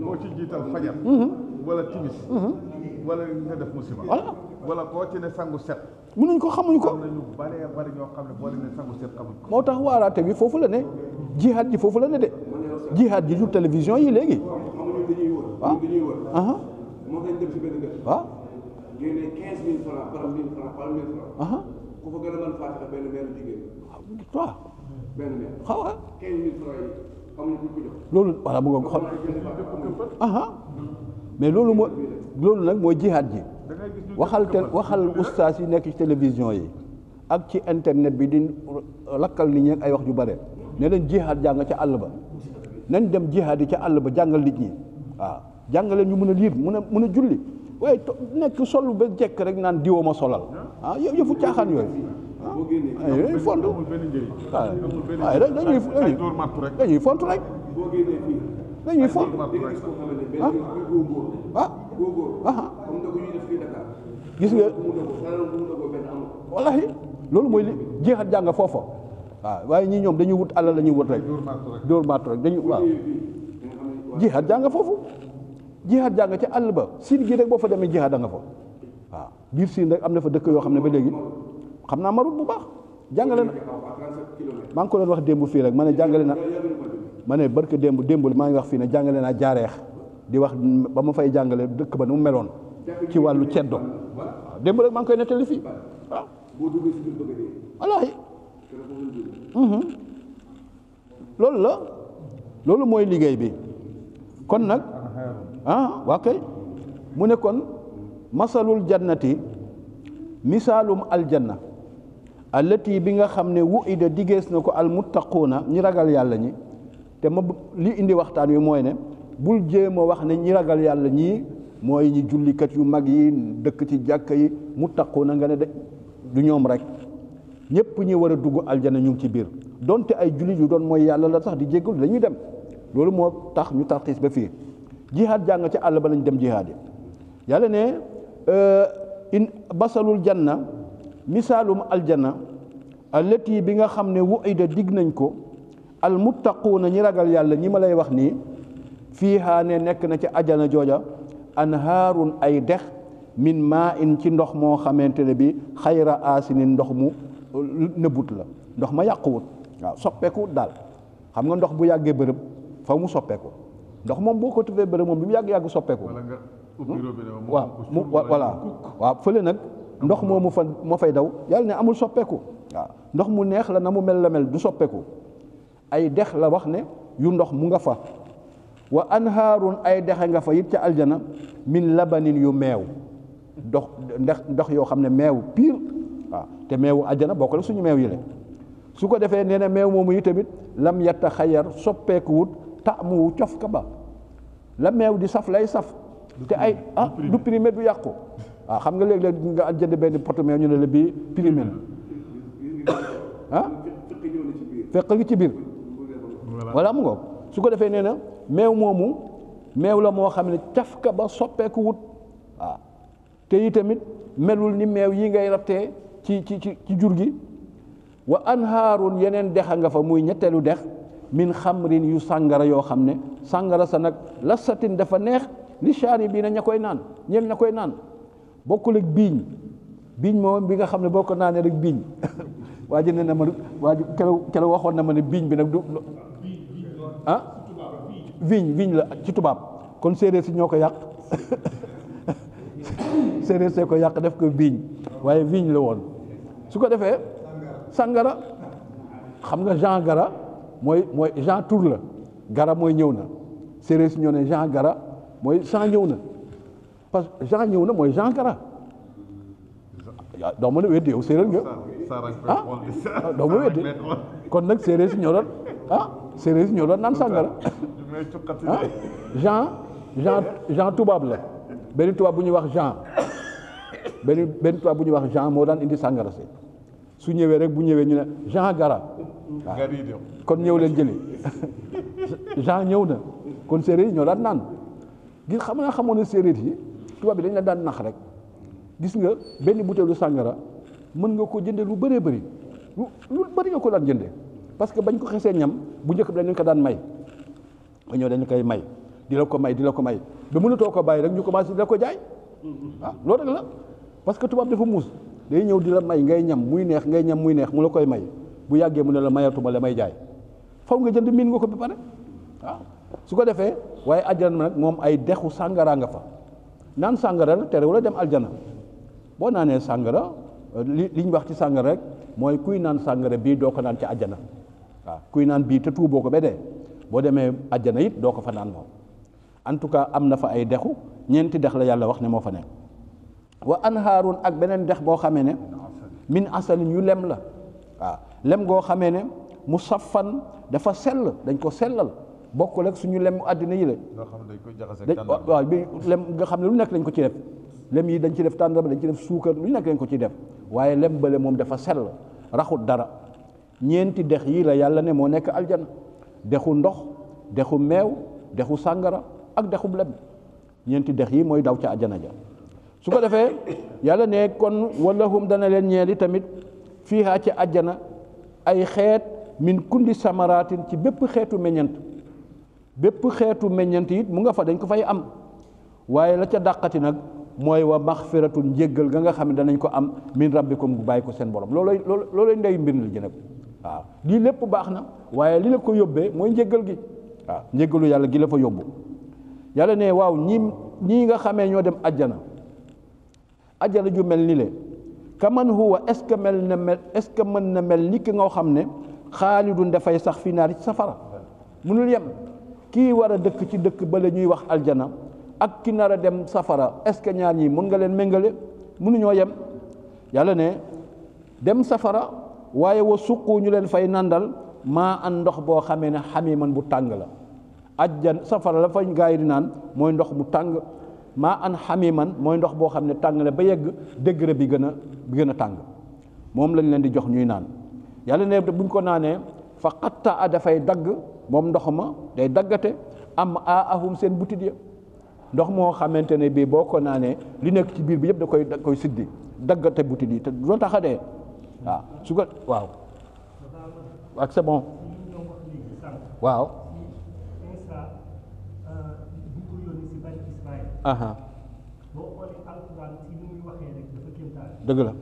koo ci jiital fajar wala timis wala nga def musiba wala koo ci ne sangu set mënuñ ko xamuñ ko am na ñu bari ñoo xam ne boo leen ne sangu set xamuñ ko moo tax waaraate bi foofu la ne jihaad ji foofu la ne de jihaad ji du télévision yi léegi waaw moo tax dem si benn dëkk waaw génne 15 000 francs par 1000 francs par 1000 francs ku fa gën a mën Faatiha benn meelu jigéen waaw benn meel xaw 15 000 francs yi amuñu ku ko jox loolu voilà bu nga xool mais loolu nag mooy jihaad ji waxal ustaas yi nekk ci télévision yi ak ci internet bi di lakkal nit ñi ak ay wax ju bare ne leen jihaad jàng ca àll ba nañ dem jihaad yi ca àll ba jàngal nit ñi waaw jàngaleen ñu mën a liir mën a julli waaye nekk sol ba jekk rek naan diwoo ma solal yëfu caaxaan yooyu dañuy font waaye dañuy font rek dañuy font gis nga wallahi loolu mooy li jeexat jàng foofa waaw waaye ñii ñoom dañuy wut alal la ñuy wut rek dóor matt rek dañuy waaw jeexat jàng foofu jeexat jàng ca àll ba siin gi rek boo fa demee jeexat da nga fa waaw biir siin rek am na fa dëkk yoo xam ne ba léegi xam naa marut bu baax jàngale na maa ngi ko doon wax démb fii rek ma ne jàngale na ma ne barke démb maa ngi wax fii ne jàngale naa jaareex di wax ba ma fay jàngale dëkk ba nu mu meloon ci wàllu ceddo waaw démb rek maa ngi koy nettali fii waaw wallaahi loolu la loolu mooy liggéey bi kon nag waa kay mu ne kon masalul jannati misaalum aljanna allati bi nga xam ne wu'ida diggees na ko almuttaquuna ñi ragal yàlla ñi te ma li indi waxtaan wi mooy ne bul jéem a wax ne ñi ragal yàlla ñii mooy ñi jullikat yu mag yi dëkk ci jàkka yi muttaquuna nga ne de du ñoom rek ñépp ñi war a dugg aljanna ñu ngi ci biir donte ay jullit yu doon mooy yàlla la sax di jéggalu dañuy dem loolu moo tax ñu tarxiis ba fii jihaad jàng ca àll ba lañ dem jihaad yi yàlla ne in basalul janna misaalum aljanna allati bi nga xam ne wu'ida dig nañ ko almuttaquuna ñi ragal yàlla ñi ma lay wax nii fiihaa ne nekk na ci ajana jooja anhaarun ay dex min maa in ci ndox moo xamante ne bi xayra aasinin ndox mu nëbbut la ndox ma yàquwut waaw soppeekuwut daal xam nga ndox bu yàggee bërëb fa mu soppeeku ndox moom boo ko tuddee bërëb moom bi mu yàgg soppeeku waaw mu voilà waaw fële nag ndox moomu fa moo fay daw yàlla ne amul soppeeku waaw ndox mu neex la na mu mel la mel du soppeeku ay dex la wax ne yu ndox mu nga fa wa anhaarun ay dexe nga fa it ca aljana min labanin yu meew ndox yoo xam ne meew pire waaw te meewu aljana bokk la suñu meew yi le su ko defee nee na meew moomu yi tamit lam yatta xayar soppeekuwut taamu cofka ba la meew di saf lay saf te ay du primé du yàqu waaw xam nga léeg-léeg nga jënd benn poto meew ñu ne la bii primé fekk ngi ci biir voilà mu ngoog su ko defee nee na meew moomu meew la moo xam ne cafka ba soppeeku wut waaw te yi tamit melul ni meew yi ngay rattee ci jur gi wa anhaarun yeneen dexa nga fa muy ñetteelu dex min xamrin yu sàngara yoo xam ne sàngara sa nag lasatin dafa neex li shaari bii na ña koy naan ñeen ña koy naan bokkul ak biiñ moom bi nga xam ne boo ko naanee rek biiñ waa ji ne na ma waa ji keroog waxoon na ma ne biiñ bi nag du vigne la ci tubaab kon séeréer si ñoo ko yàq séeréer see ko yàq def ko vigne waaye vigne la woon su ko defee sàngara xam nga Jean Gara mooy Jean tur la Gara mooy ñëw na séeréer si ñoo ne Jean Gara mooy Jean ñëw na parce que Jean ñëw na mooy Jean Gara doo mën a weddi yow séeréer nga doo mën a weddi kon nag séeréer si ñoo doon séeréer si ñoo doon naan sàngara Jean tubaab la benn tubaab bu ñuy wax Jean benn tubaab bu ñuy wax Jean moo daan indi sàngara si su ñëwee rek bu ñëwee ñu ne Jean Gara kon ñëw leen jëli Jean ñëw na kon séeréer yi ñoo daan naan gis xamoon ne séeréer yi tubaab bi dañ la daan nax rek gis nga benn butéelu sàngara mën nga ko jënde lu bëree bëri lu bëri nga ko daan jënde parce que bañ ko xesee ñam bu njëkk bi dañ ko daan may ba ñëw dañ koy may di la ko may ba mënatoo ko bàyyi rek ñu commencé di la ko jaay loolu rek la parce que tubaab dafa muus day ñëw di la may ngay ñam muy neex mu la koy may bu yàggee mu ne la mayatuma la may jaay faw nga jënd miin nga ko ba pare waaw su ko defee waaye àjjana nag moom ay dexu sàngara nga fa naan sàngara nag terewul a dem aljana boo naanee sàngara li ñu wax ci sàngara rek mooy kuy naan sàngara bii doo ko naan ci àjjana waaw kuy naan bii te tuuboo ko ba dee boo demee àjjana it doo ko fa naan moom en tout cas am na fa ay dexu ñeenti dex la yàlla wax ne moo fa nekk wa anhaarun ak beneen dex boo xamee ne min asalin yu lem la waaw lem goo xamee ne mu safan dafa sell dañ ko sellal bokkul ak suñu lem àddina yi la waaw bi lem nga xam ne lu nekk dañ ko ci def lem yi dañ ci def tàndarma dañ ci def suukar lu nekk dañ ko ci def waaye lem bële moom dafa sell raxut dara ñeenti dex yii la yàlla ne moo nekk aljana dexu ndox dexu meew dexu sàngara ak dexu lem ñeenti dex yi mooy daw ca aljana ja su ko defee yàlla ne kon walahum dana leen ñeeli tamit fiihaa ci aljana ay xeet min kulli samaratin ci bépp xeetu meññant it mu nga fa dañ ko fay am waaye la ca dàqati nag mooy wa maxfiratun njéggal ga nga xam ne danañ ko am min rabbikum bu bàyyi ko seen borom loolay ndey mbir li ji nag waaw lii lépp baax na waaye li la ko yóbbee mooy njéggal gi waaw njéggalu yàlla gi la fa yóbbu yàlla ne waaw ñii nga xamee ñoo dem ajjana ju mel ni le kaman huwa est ce que mën na mel ni ki nga xam ne xaalidun dafay sax fi naar ci safara mënul yem kii war a dëkk ci dëkk ba la ñuy wax aljana ak ki nar a dem safara est ce que ñaar ñi mën nga leen méngale mënuñoo yem yàlla ne dem safara waaye wa suqu ñu leen fay nandal maa an ndox boo xamee ne xamiman bu tàng la ajjan safara la fañ gaa yi di naan mooy ndox mu tàng maa an xamiman mooy ndox boo xam ne tàng la ba yegg degré bi gën a tàng moom lañ leen di jox ñuy naan yàlla ne buñ ko naanee fa xatta a dafay dagg moom ndox ma day daggate am ahum seen butit ya ndox moo xamante ne bii boo ko naanee li nekk ci biir bi yëpp da koy siddi daggate butit yi te doo tax a dee waaw su ko waaw ak c'est bon waaw aha dëgg la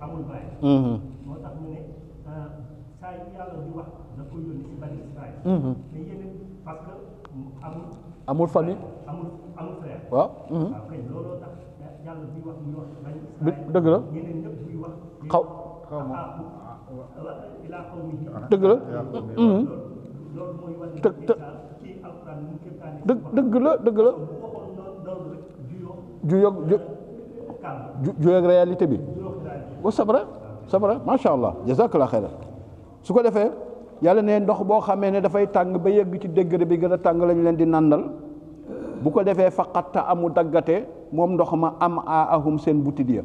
amul bàyyi. moo tax ñu ne saa yu yàlla di wax da ko yónni si bani Israël. mais yeneen parce que amul famille. amul frère. waaw. waaw kay looloo tax yàlla buy wax muy wax bani Israël. dëgg la yeneen ñëpp buy wax. xaw ilaa xaw mi. dëgg la. loolu mooy wane ne ci alquran mu kéemtaane. dëgg la dëgg la. bu waxoon loolu rek juyoo ak réalité bi. wa sabra macha allah jazakallah xayran su ko defee yàlla ne ndox boo xamee ne dafay tàng ba yegg ci degré bi gën a tàng lañu leen di nàndal bu ko defee faqatta amu daggate moom ndox ma am ahum seen butit ya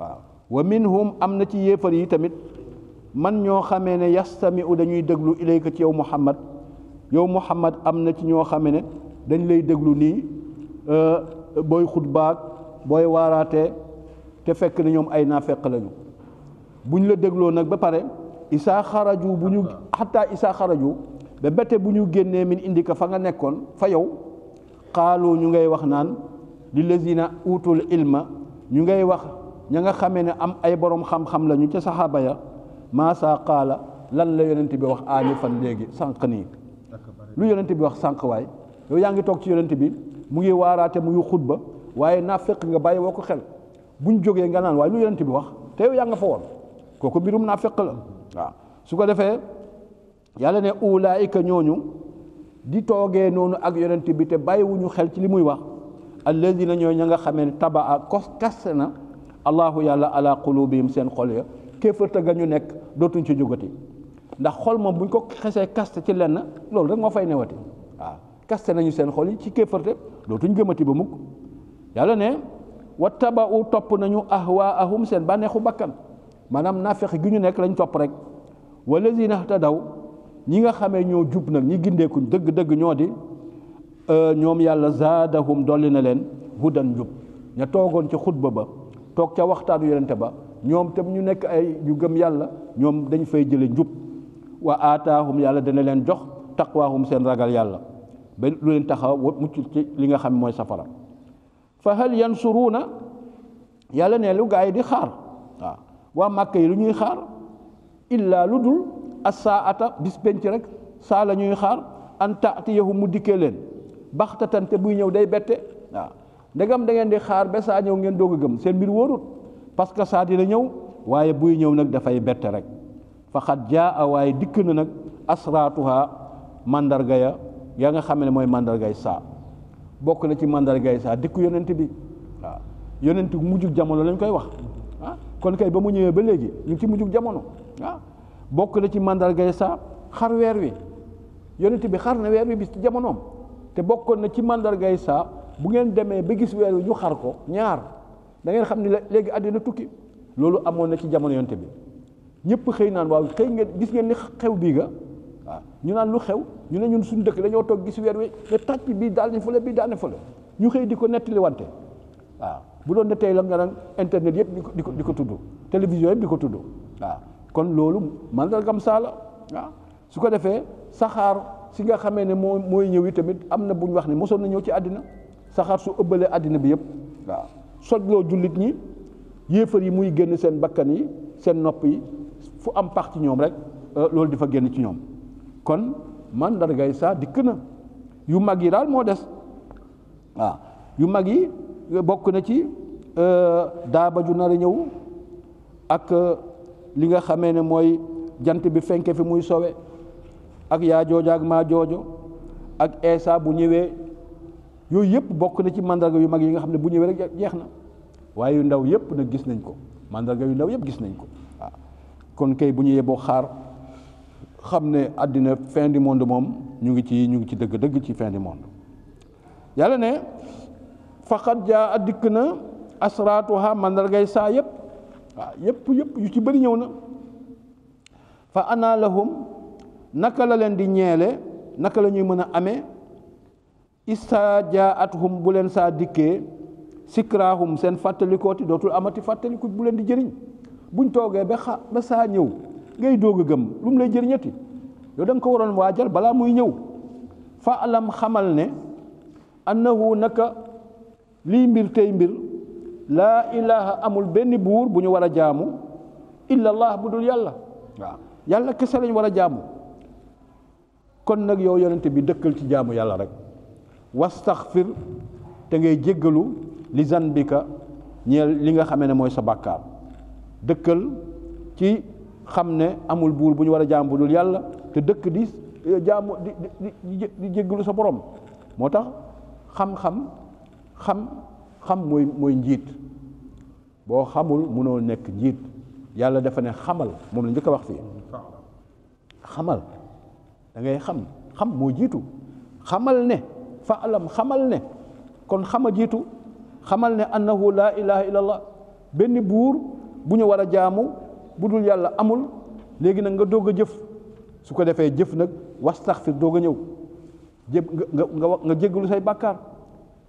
waaw wa minhum am na ci yéefar yi tamit man ñoo xamee ne yastami'u dañuy déglu ilayka ci yow Muhammad am na ci ñoo xamee ne dañ lay déglu nii booy xutbaak booy waaraatee te fekk na ñoom ay naafeq lañu buñ la dégloo nag ba pare isaa xaraju bu ñu xataa isaa xaraju ba bette bu ñu génnee min indika fa nga nekkoon fa yow xaalu ñu ngay wax naan lillazina utul ilma ñu ngay wax ña nga xamee ne am ay borom xam-xam lañu ca saxaaba ya maasaa qaala lan la yonent bi wax aani fan léegi sànq nii lu yonent bi wax sànq waay yow yaa ngi toog ci yonent bi mu ngi waaraate mu ngi xutba waaye naafeq nga bàyyi woo ko xel buñ jógee nga naan waaye lu yonent bi wax te yow yaa nga fa woon kooku mbirum naafeq la waaw su ko defee yàlla ne ulaayika ñooñu di toogee noonu ak yonent bi te bàyyiwuñu xel ci li muy wax alladina ñooy ña nga xamee ne tabaa kaste na allahu yàlla ala qulubihim seen xol ya kéefërte ga ñu nekk dootuñ ci jógati ndax xol moom buñ ko xesee kaste ci lenn loolu rek moo fay newati waaw kaste nañu seen xol yi ci kéefërte dootuñ gëmati ba mukk yàlla ne wattaba'u topp nañu ahwaahum seen bànneexu bakkan maanaam naafeq gi ñu nekk lañ topp rek walazina ihtadaw ñi nga xamee ñoo jub nag ñi gindeekuñ dëgg-dëgg ñoo di ñoom yàlla zaadahum dolli na leen hudan njub ña toogoon ca xutba ba toog ca waxtaanu yonente ba ñoom tam ñu nekk ay ñu gëm yàlla ñoom dañ fay jële njub wa aataahum yàlla dana leen jox taqwaahum seen ragal yàlla ba lu leen taxaw mucc ci li nga xam mooy safara fa hal yansuruuna yàlla ne lu gaa yi di xaar waaw waa Màkka yi lu ñuy xaar illaa lu dul as-saa'ata bis penc rek saa la ñuy xaar an ta'tiyahum mu dikkee leen baxtatan te buy ñëw day bette waaw ndegam da ngeen di xaar ba saa ñëw ngeen doog a gëm seen mbir wóorut parce que saa dina ñëw waaye buy ñëw nag dafay bette rek fa xat jaa waaye dikk na nag asraatuha mandarga ya nga xam ne mooy mandargay saa bokk na ci mandargay saa dikku yonent bi waaw yonent mujjug jamono lañ koy wax ah kon kay ba mu ñëwee ba léegi ñu ngi ci mujjug jamono ah bokk na ci mandargay saa xar weer wi yonent bi xar na weer wi bis ci jamonoom te bokkoon na ci mandargay saa bu ngeen demee ba gis weer wi ñu xar ko ñaar da ngeen xam ni léegi àddina tukki loolu amoon na ci jamono yonent bi ñëpp xëy naan waaw xëy ngeen gis ngeen ni xew bii ga waaw ñu naan lu xew ñu ne ñun suñu dëkk dañoo toog gis weer wi ne tàcc bii daal ni fële bii daal ni fële ñu xëy di ko nettali wante waaw bu doon ne tey la nga naan internet yëpp di ko tudd télévision yëpp di ko tudd waaw kon loolu mandargam saa la waaw su ko defee saxaar si nga xamee ne mooy ñëw yi tamit am na bu ñu wax ne mosoon na ñëw ci àddina saxaar su ëbbalee àddina bi yëpp waaw sojloo jullit ñi yéefar yi muy génn seen bakkan yi seen nopp yi fu am pax ci ñoom rek loolu di fa génn ci ñoom kon mandargay saa dikk na yu mag yi daal moo des waaw yu mag yi bokk na ci daaba ju nar a ñëw ak li nga xamee ne mooy jant bi fenke fi muy sowe ak yaa jooja ak maa joojo ak Eesa bu ñëwee yooyu yëpp bokk na ci mandarga yu mag yi nga xam ne bu ñëwee rek jeex na waaye yu ndaw yëpp nag gis nañ ko mandarga yu ndaw yëpp gis nañ ko waaw kon kay bu ñu yeboo xaar xam ne àddina fin du monde moom ñu ngi ci dëgg-dëgg ci fin du monde yàlla ne faqad jaa dikk na asraatuha mandargay saa yëpp waaw yëpp yu ci bëri ñëw na fa ana lahum naka la leen di ñeele naka la ñuy mën a amee isa jaatuhum bu leen saa dikkee sikraahum seen fàttalikooti dootul amati fàttaliku bu leen di jëriñ buñ toogee ba saa ñëw ngay doog a gëm lu mu lay jëriñati yow da nga ko waroon waajal balaa muy ñëw fa alam xamal ne annahu naka lii mbir tey mbir laa ilaha amul benn buur bu ñu war a jaamu illa allah bu dul yàlla waaw yàlla kese lañ war a jaamu kon nag yow yonente bi dëkkal ci jaamu yàlla rek wastaxfir te ngay jéggalu li zanbika ñeel li nga xamee ne mooy sa bàkkaar dëkkal ci xam ne amul buur bu ñu war a jaamu bu dul yàlla te dëkk di jaamu di jéggalu sa borom moo tax xam mooy njiit boo xamul mënoo nekk njiit yàlla dafa ne xamal moom la njëkk a wax fii xamal da ngay xam moo jiitu xamal ne faalam xamal ne kon xama jiitu xamal ne annahu laa ilaha illallah benn buur bu ñu war a jaamu bu dul yàlla amul léegi nag nga doog a jëf su ko defee jëf nag wastaxfir doog a ñëw nga jéggalu say bàkkaar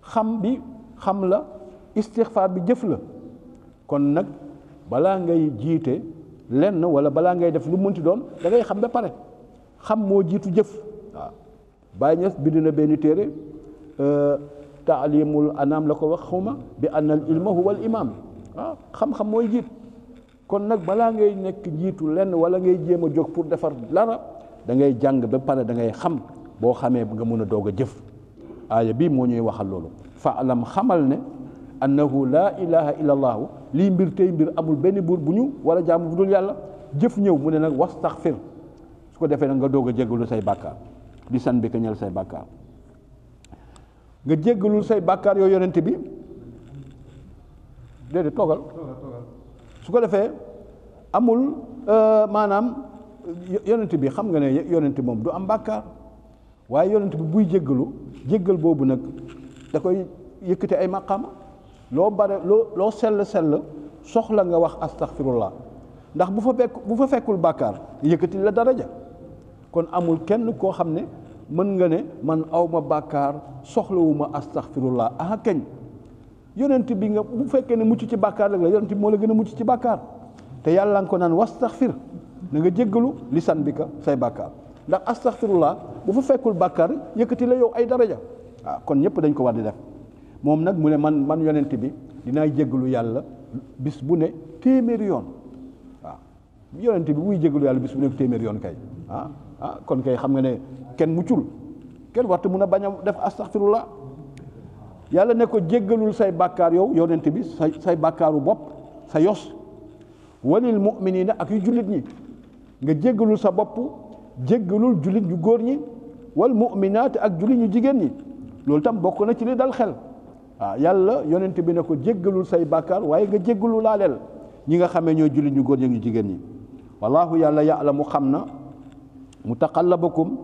xam la istixfaar bi jëf la kon nag balaa ngay jiite lenn wala balaa ngay def lu munti doon da ngay xam ba pare xam moo jiitu jëf waaw Baay Ñas bind na benn téere taalimul anam la ko wax xuma bi anna al ilma huwa al imam waaw xam-xam mooy jiit kon nag balaa ngay nekk jiitu lenn wala ngay jéem a jóg pour defar dara da ngay jàng ba pare da ngay xam boo xamee nga mën a doog a jëf aaya bii moo ñuy waxal loolu fa alam xamal ne annahu laa ilaha illa allaahu lii mbir tey mbir amul benn buur bu ñu war a jaamu bu dul yàlla jëf ñëw mu ne nag wastaxfir su ko defee nag nga doog a jéggalu say bàkkaar di san bi ka ñel say bàkkaar nga jéggalul say bàkkaar yooyu yonent bi déedéet toogal su ko defee amul maanaam yonent bi xam nga ne yonent moom du am bàkkaar waaye yonent bi buy jéggal boobu nag da koy yëkkati ay maqaama loo bare loo sell soxla nga wax astaghfirullah ndax bu fa fekkul bàkkaar yëkkati la daraja kon amul kenn koo xam ne mën nga ne man awma bàkkaar soxlawuma astaghfirullah aha keñ yonent bi nga bu fekkee ne mucc ci bàkkaar rek la yonent bi moo la gën a mucc ci bàkkaar te yàlla nga ko naan wastaghfir na nga jéggalu lisan bi ka say bàkkaar ndax astaghfirullah bu fa fekkul bàkkaar yëkkati la yow ay daraja waaw kon ñëpp dañ ko war di def moom nag mu ne man yonent bi dinaay jéggalu yàlla bis bu ne téeméeri yoon waaw yonent bi buy jéggalu yàlla bis bu ne téeméeri yoon kay kon kay xam nga ne kenn muccul kenn warta mun a bañ a def astaghfirullah yàlla ne ko jéggalul say bàkkaar yow yonent bi say bàkkaaru bopp sa yos walil mu'minina ak yu jullit ñi nga jéggalul sa bopp jéggalul jullit ñu góor ñi wal mu'minaat ak jullit ñu jigéen ñi loolu tam bokk na ci li dal xel waaw yàlla yonent bi ne ko jéggalul say bàkkaar waaye nga jéggalu laaleel ñi nga xamee ñoo jullit ñu góor ñi ñu jigéen ñi wallahu yàlla ya'lamu xam na mutaqallabakum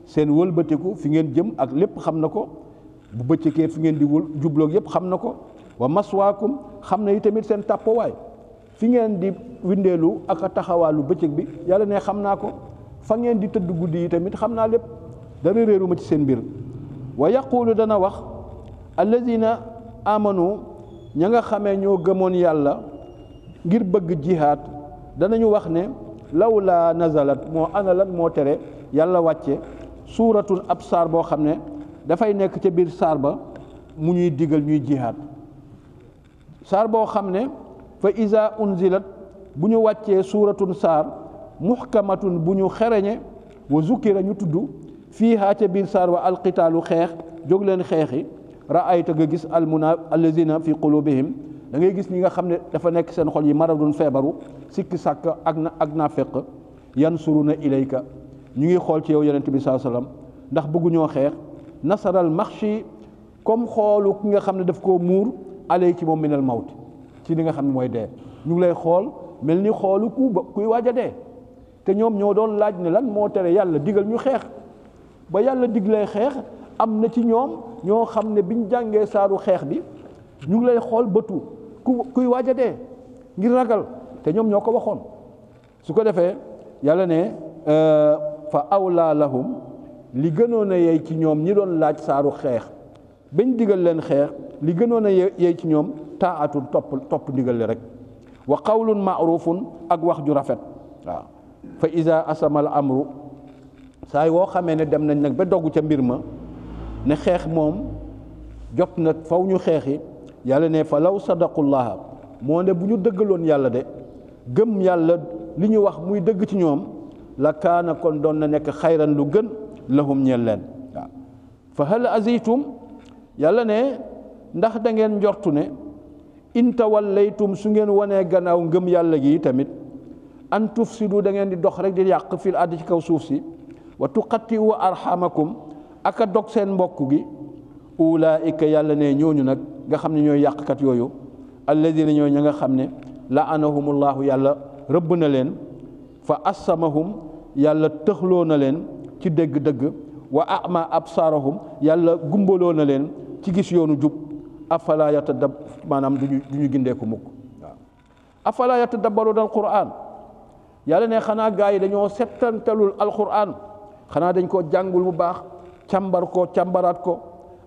seen wëlbatiku fi ngeen jëm ak lépp xam na ko bu bëccëgee fi ngeen di jubloog yépp xam na ko wa maswaakum xam na yi tamit seen tàppowaay fi ngeen di windeelu ak a taxawaalu bëccëg bi yàlla ne xam naa ko fa ngeen di tëdd guddi yi tamit xam naa lépp dara réeruma ci seen mbir wa yaqulu dana wax alladina amanu ña nga xamee ñoo gëmoon yàlla ngir bëgg jihaad danañu wax ne lawla nazalat moo ana lan moo tere yàlla wàcce suuratun ab saar boo xam ne dafay nekk ca biir saar ba mu ñuy digal ñuy jihaad saar boo xam ne fa iza unzilat bu ñu wàccee suuratun saar muhkamatun bu ñu xereñe wa zukira ñu tudd fiihaa ca biir saar wa alqitaalu xeex jóg leen xeexi ra'ayta nga gis allazina fi qulubihim da ngay gis ñi nga xam ne dafa nekk seen xol yi maradun feebaru sikki sàkk ak naafeq yansuruna ilayka ñu ngi xool ci yow yonent bi sallallahu alayhi wasallam ndax bëgguñoo xeex nasaral maxshi comme xoolu ki nga xam ne daf koo muur alay ci moom minal mawti ci li nga xam ne mooy dee ñu ngi lay xool mel ni xoolu kuy waaj a dee te ñoom ñoo doon laaj ne lan moo tere yàlla digal ñu xeex ba yàlla diglee xeex am na ci ñoom ñoo xam ne biñ jàngee saaru xeex bi ñu ngi lay xool bëtu kuy waaj a dee ngir ragal te ñoom ñoo ko waxoon su ko defee yàlla ne fa awlaa lahum li gënoon a yey ci ñoom ñi doon laaj saaru xeex bañ digal leen xeex li gënoon a yey ci ñoom taatul topp ndigal li rek wa qawlun ma'rufun ak wax ju rafet waaw fa iza asama al amru saa yoo xamee ne dem nañ nag ba dogg ca mbir ma ne xeex moom jot na faw ñu xeexi yàlla ne fa law sadaqullaha moo ne bu ñu dëggaloon yàlla de gëm yàlla li ñu wax muy dëgg ci ñoom la kaana kon doon na nekk xayran lu gën lahum ñeel leen waaw fa hal azaytum yàlla ne ndax da ngeen njortu ne in tawallaytum su ngeen wanee gannaaw ngëm yàlla gi tamit an tufsidu da ngeen di dox rek di yàq fil ardi ci kaw suuf si wa tuqatti'u arhamakum aka dog seen mbokk gi ulaika yàlla ne ñooñu nag nga xam ne ñooy yàqkat yooyu alladina ñooy ña nga xam ne la'anahumullahu yàlla rëbb na leen fa assamahum yàlla tëxloo na leen ci dégg-dëgg wa ama absaarahum yàlla gumbaloo na leen ci gis yoonu jub afala yatadab maanaam duñu gindeeku mukk waaw afala yatadabbaruuna alquran yàlla ne xanaa gaa yi dañoo settantalul alquran xanaa dañ koo jàngul bu baax càmbar ko càmbaraat ko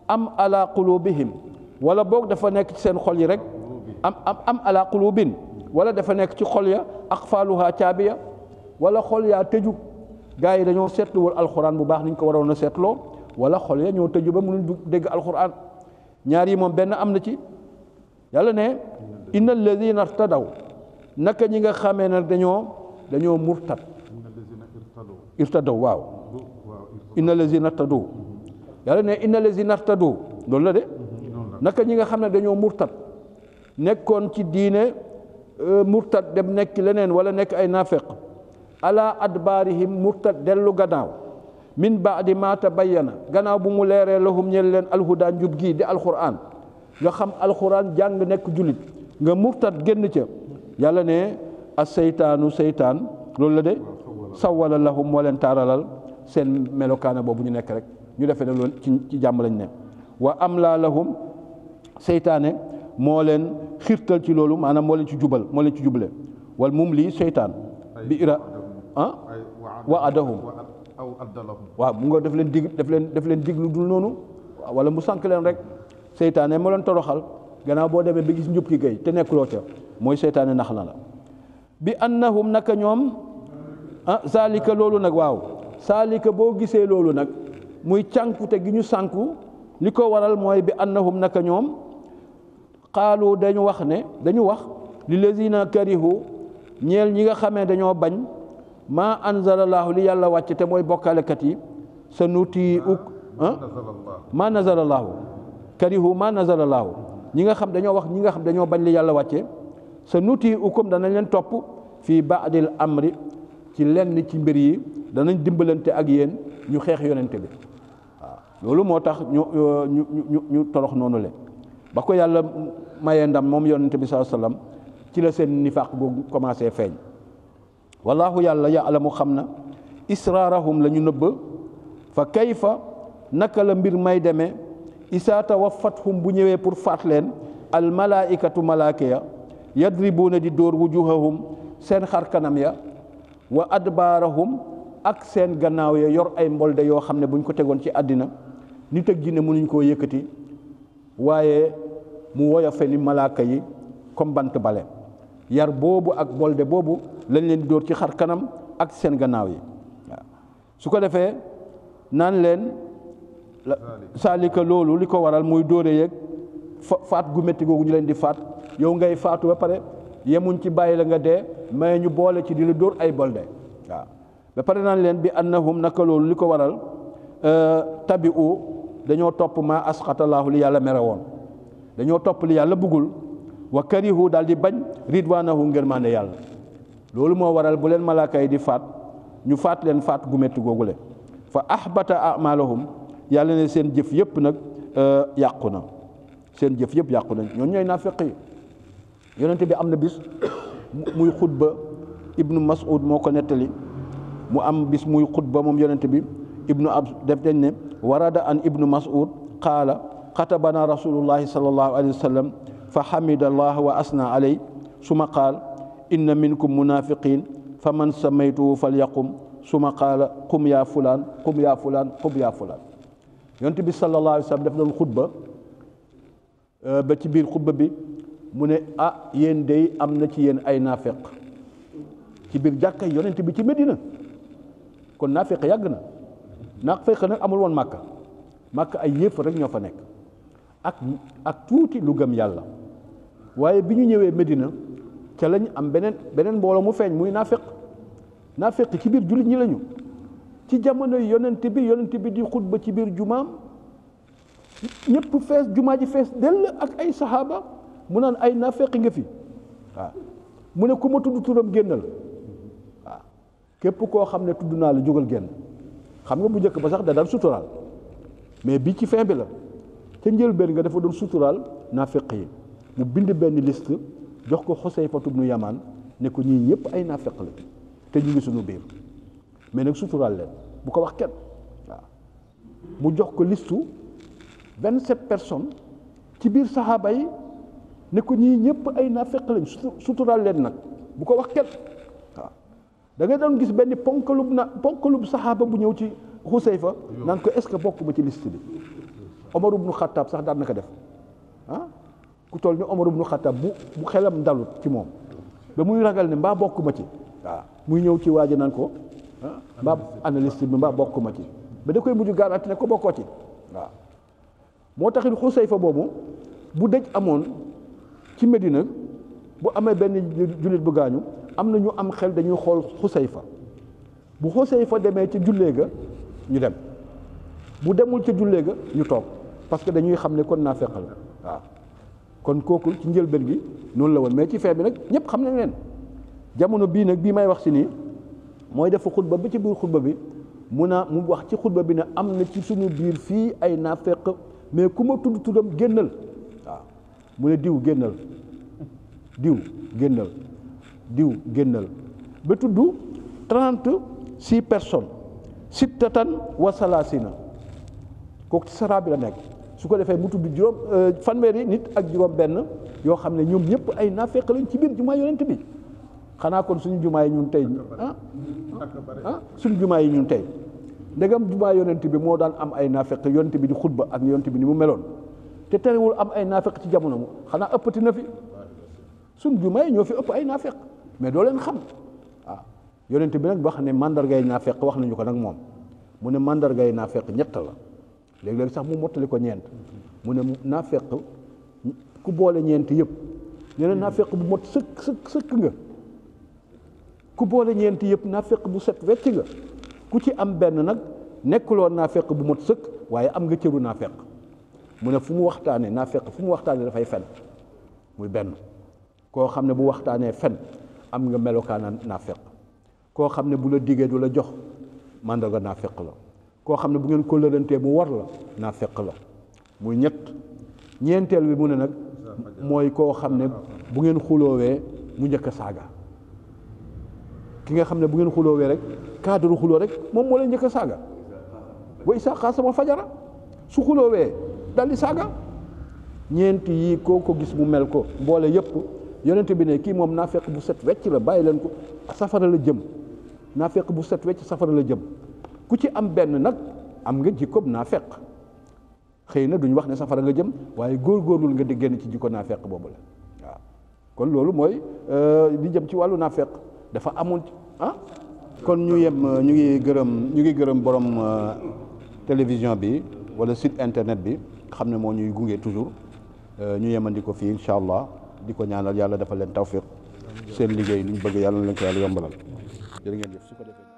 am ala qulubihim wala boog dafa nekk ci seen xol yi rek am ala qulubin wala dafa nekk ci xol ya aqfaluha caabiya wala xol yaa tëju gaa yi dañoo seetluwul alquran bu baax niñ ko waroon a seetloo wala xol ya ñoo tëju ba mënuñ dégg alquran ñaar yi moom benn am na ci yàlla ne inna alladina irtadaw naka ñi nga xamee ne dañoo murtad irtadaw waaw inna alladina irtadaw yàlla ne inna alladina irtadaw loolu la de naka ñi nga xam ne dañoo murtad nekkoon ci diine murtad dem nekk leneen wala nekk ay naafeq ala adbaarihim murtad dellu gannaaw min baadi ma tabayyana gannaaw bu mu leeree lahum ñeel leen alhuda njub gii di alquran nga xam alquran jàng nekk julit nga murtad génn ca yàlla ne as seytaanu seytaan loolu la de sawala lahum moo leen taaralal seen melokaana boobu ñu nekk rek ñu defee ne loolu ci jàmm lañ ne wa amla lahum seytaane moo leen xirtal ci loolu maanaam moo leen ci jubale wal mum lii seytaan bi ira wa adahum waaw mu nga def leen dig lu dul noonu wala mu sànk leen rek seytaane moo leen toroxal gannaaw boo demee ba gis njub ki gay te nekkuloo ca mooy seytaane nax na la bi annahum naka ñoom zalika loolu nag waaw zalika boo gisee loolu nag muy cànkute gi ñu sànku li ko waral mooy bi annahum naka ñoom qaalu dañu wax li lazina karihu ñeel ñi nga xamee dañoo bañ maa anzalallahu li yàlla wàcc te mooy bokkaalekat yi sa nuti uk maa nazalallahu karihu maa nazalallahu ñi nga xam dañoo bañ li yàlla wàcce sa nuti ukum danañ leen topp fii baadil amri ci lenn ci mbir yi danañ dimbalante ak yéen ñu xeex yonente bi waaw loolu moo tax ñu torox noonu le ba ko yàlla mayee ndam moom yonente bi sallallahu alayhi wasallam ci la seen nifaq googu commencé feeñ wallahu yàlla ya'lamu xam na israarahum la ñu nëbb fa kayfa naka la mbir may demee isaa tawaffathum bu ñëwee pour faat leen al malaikatu malaaka ya yadribuuna di dóor wujuhahum seen xar kanam ya wa adbaarahum ak seen gannaaw ya yor ay mbolde yoo xam ne buñ ko tegoon ci àddina nit ak jinne mënuñ koo yëkkati waaye mu woyofe ni malaaka yi comme bant bale yar boobu ak bolde boobu lañ leen di dóor ci xar kanam ak seen gannaaw yi waaw su ko defee naan leen saalika loolu li ko waral muy dóore yeeg faat gu métti googu ñu leen di faat yow ngay faatu ba pare yemuñ ci bàyyi la nga dee mais ñu boole ci di la dóor ay bolde waaw ba pare naan leen bi annahum naka loolu li ko waral tabi'u dañoo topp ma asxatalaahu li yàlla mere woon dañoo topp li yàlla bëggul wa karihu daal di bañ ridwaanahu ngërmaande yàlla loolu moo waral bu leen malaaka yi di faat ñu faat leen faat gu métti googule fa ahbata amalahum yàlla ne seen jëf yëpp nag yàqu na seen jëf yëpp yàqu na ñoon ñooy naafiq yi yonente bi am na bis muy xutba ibnu Mas'ud moo ko nettali mu am bis muy xutba moom yonente bi ibnu ab def dañ ne warada an ibnu Mas'ud qaala xatabana rasulullahi sallallahu alayhi wa sallam fa hamida allah wa asna alay suma qaal inna minkum munafiqin fa man samaytuhu falyaqum suma qaala qum yaa fulaan qum yaa fulaan qum yaa fulaan yonent bi sallallahu alayhi wa sallam daf doon xutba ba ci biir xutba bi mu ne yéen day am na ci yéen ay naafeq ci biir jàkka yonent bi ci Medina kon naafeq yàgg na naafeq nag amul woon màkka ay yéef rek ñoo fa nekk ak tuuti lu gëm yàlla waaye bi ñu ñëwee Medina ca lañ am beneen mbooloo mu feeñ muy naafeq ci biir jullit ñi lañu ci jamono yonent bi di xutba ci biir jumaam ñëpp fees jumaa ji fees dell ak ay saxaaba mu naan ay naafeq nga fi waaw mu ne ku ma tudd turam génnal waaw képp koo xam ne tudd naa la jógal génn xam nga bu njëkk ba sax da daan suturaal mais bi ci fin bi la ca njëlbéen nga dafa doon suturaal naafeq yi mu bind benn liste jox ko Xusayfatu bnu Yamaan ne ko ñii ñëpp ay naafeq la te ñu ngi suñu biir mais nag suturaal leen bu ko wax kenn waaw mu jox ko listu 27 personnes ci biir saxaaba yi ne ko ñii ñëpp ay naafeq lañ suturaal leen nag bu ko wax kenn waaw da nga doon gis benn ponkalub saxaaba bu ñëw ci Xusayfa naan ko est-ce que bokk ma ci liste bi Omar ibnu Xattaab sax daan na ko def ku toll ni Omar ibnu Xattaab bu xelam dalut ci moom ba muy ragal ne mbaa bokk ma ci waaw muy ñëw ci waaja naan ko mbaa analyste bi mbaa bokk ma ci ba da koy mujj garanti ne ko bokkoo ci waaw moo taxit Xusayfa boobu bu dëj amoon ci Medina bu amee benn jullit bu gaañu am na ñu am xel dañuy xool Xusayfa bu Xusayfa demee ci jullee ga ñu dem bu demul ca jullee ga ñu toog parce que dañuy xam ne kon naafeq la waaw kon kooku ci njëlbeen gi noonu la woon mais ci fin bi nag ñëpp xam nañ leen jamono bii nag bii may wax si nii mooy dafa xutba ba ci biir xutba bi mu wax ci xutba bi ne am na ci suñu biir fii ay naafeq mais ku ma tudd tuddam génnal waaw mu ne diw génnal ba tudd 36 personnes sittatan wa salaasina kooku ci saraa bi la nekk su ko defee mu tudd fanweeri nit ak juróom benn yoo xam ne ñoom ñëpp ay naafeq lañ ci biir jumaa yonent bi xanaa kon suñu jumaa yi ñun tey suñu jumaa yi ñun tey ndegam jumaa yonent bi moo daan am ay naafeq yonent bi di xutba ak yonent bi ni mu meloon te terewul am ay naafeq ci jamono mu xanaa ëppati na fi suñu jumaa yi ñoo fi ëpp ay naafeq mais doo leen xam waaw yonent bi nag wax ne mandargay naafeq wax nañu ko nag moom mu ne mandargay naafeq ñett la léeg-léeg sax mu mottali ko ñeent mu ne naafeq ku boole ñeent yëpp nee na naafeq bu mot sëkk nga ku boole ñeent yëpp naafeq bu set wecc nga ku ci am benn nag nekkuloo naafeq bu mot sëkk waaye am nga cëru naafeq mu ne fu mu waxtaanee naafeq fu mu waxtaanee dafay fen muy benn koo xam ne bu waxtaanee fen am nga melokaana naafeq koo xam ne bu la digee du la jox màndarga naafeq la koo xam ne bu ngeen ko lërantee mu war la naafeq la muy ñeenteel bi mu ne nag mooy koo xam ne bu ngeen xuloowee mu njëkk a saaga ki nga xam ne bu ngeen xuloowee rek cadre xuloo rek moom moo leen njëkk a saaga wa isa xaasama fajara su xuloowee dal di saaga ñeent yi koo ko gis mu mel ko mboole yëpp yonent bi ne kii moom naafeq bu set wecc la bàyyi leen ko safara la jëm naafeq bu set wecc safara la jëm ku ci am benn nag am nga jikkob naafeq xëy na duñ wax ne safara nga jëm waaye góorgóorlul nga di génn ci jikko naafeq boobu la waaw kon loolu mooy li jëm ci wàllu naafeq dafa amoon kon ñu ngi gërëm borom télévision bi wala site internet bi xam ne moo ñuy gunge toujours ñu yemandi ko fii incha allah di ko ñaanal yàlla dafa leen tawfiq seen liggéey li ñu bëgg yàlla na leen ko yàlla yombalal jërë ngeen jëf su ko defee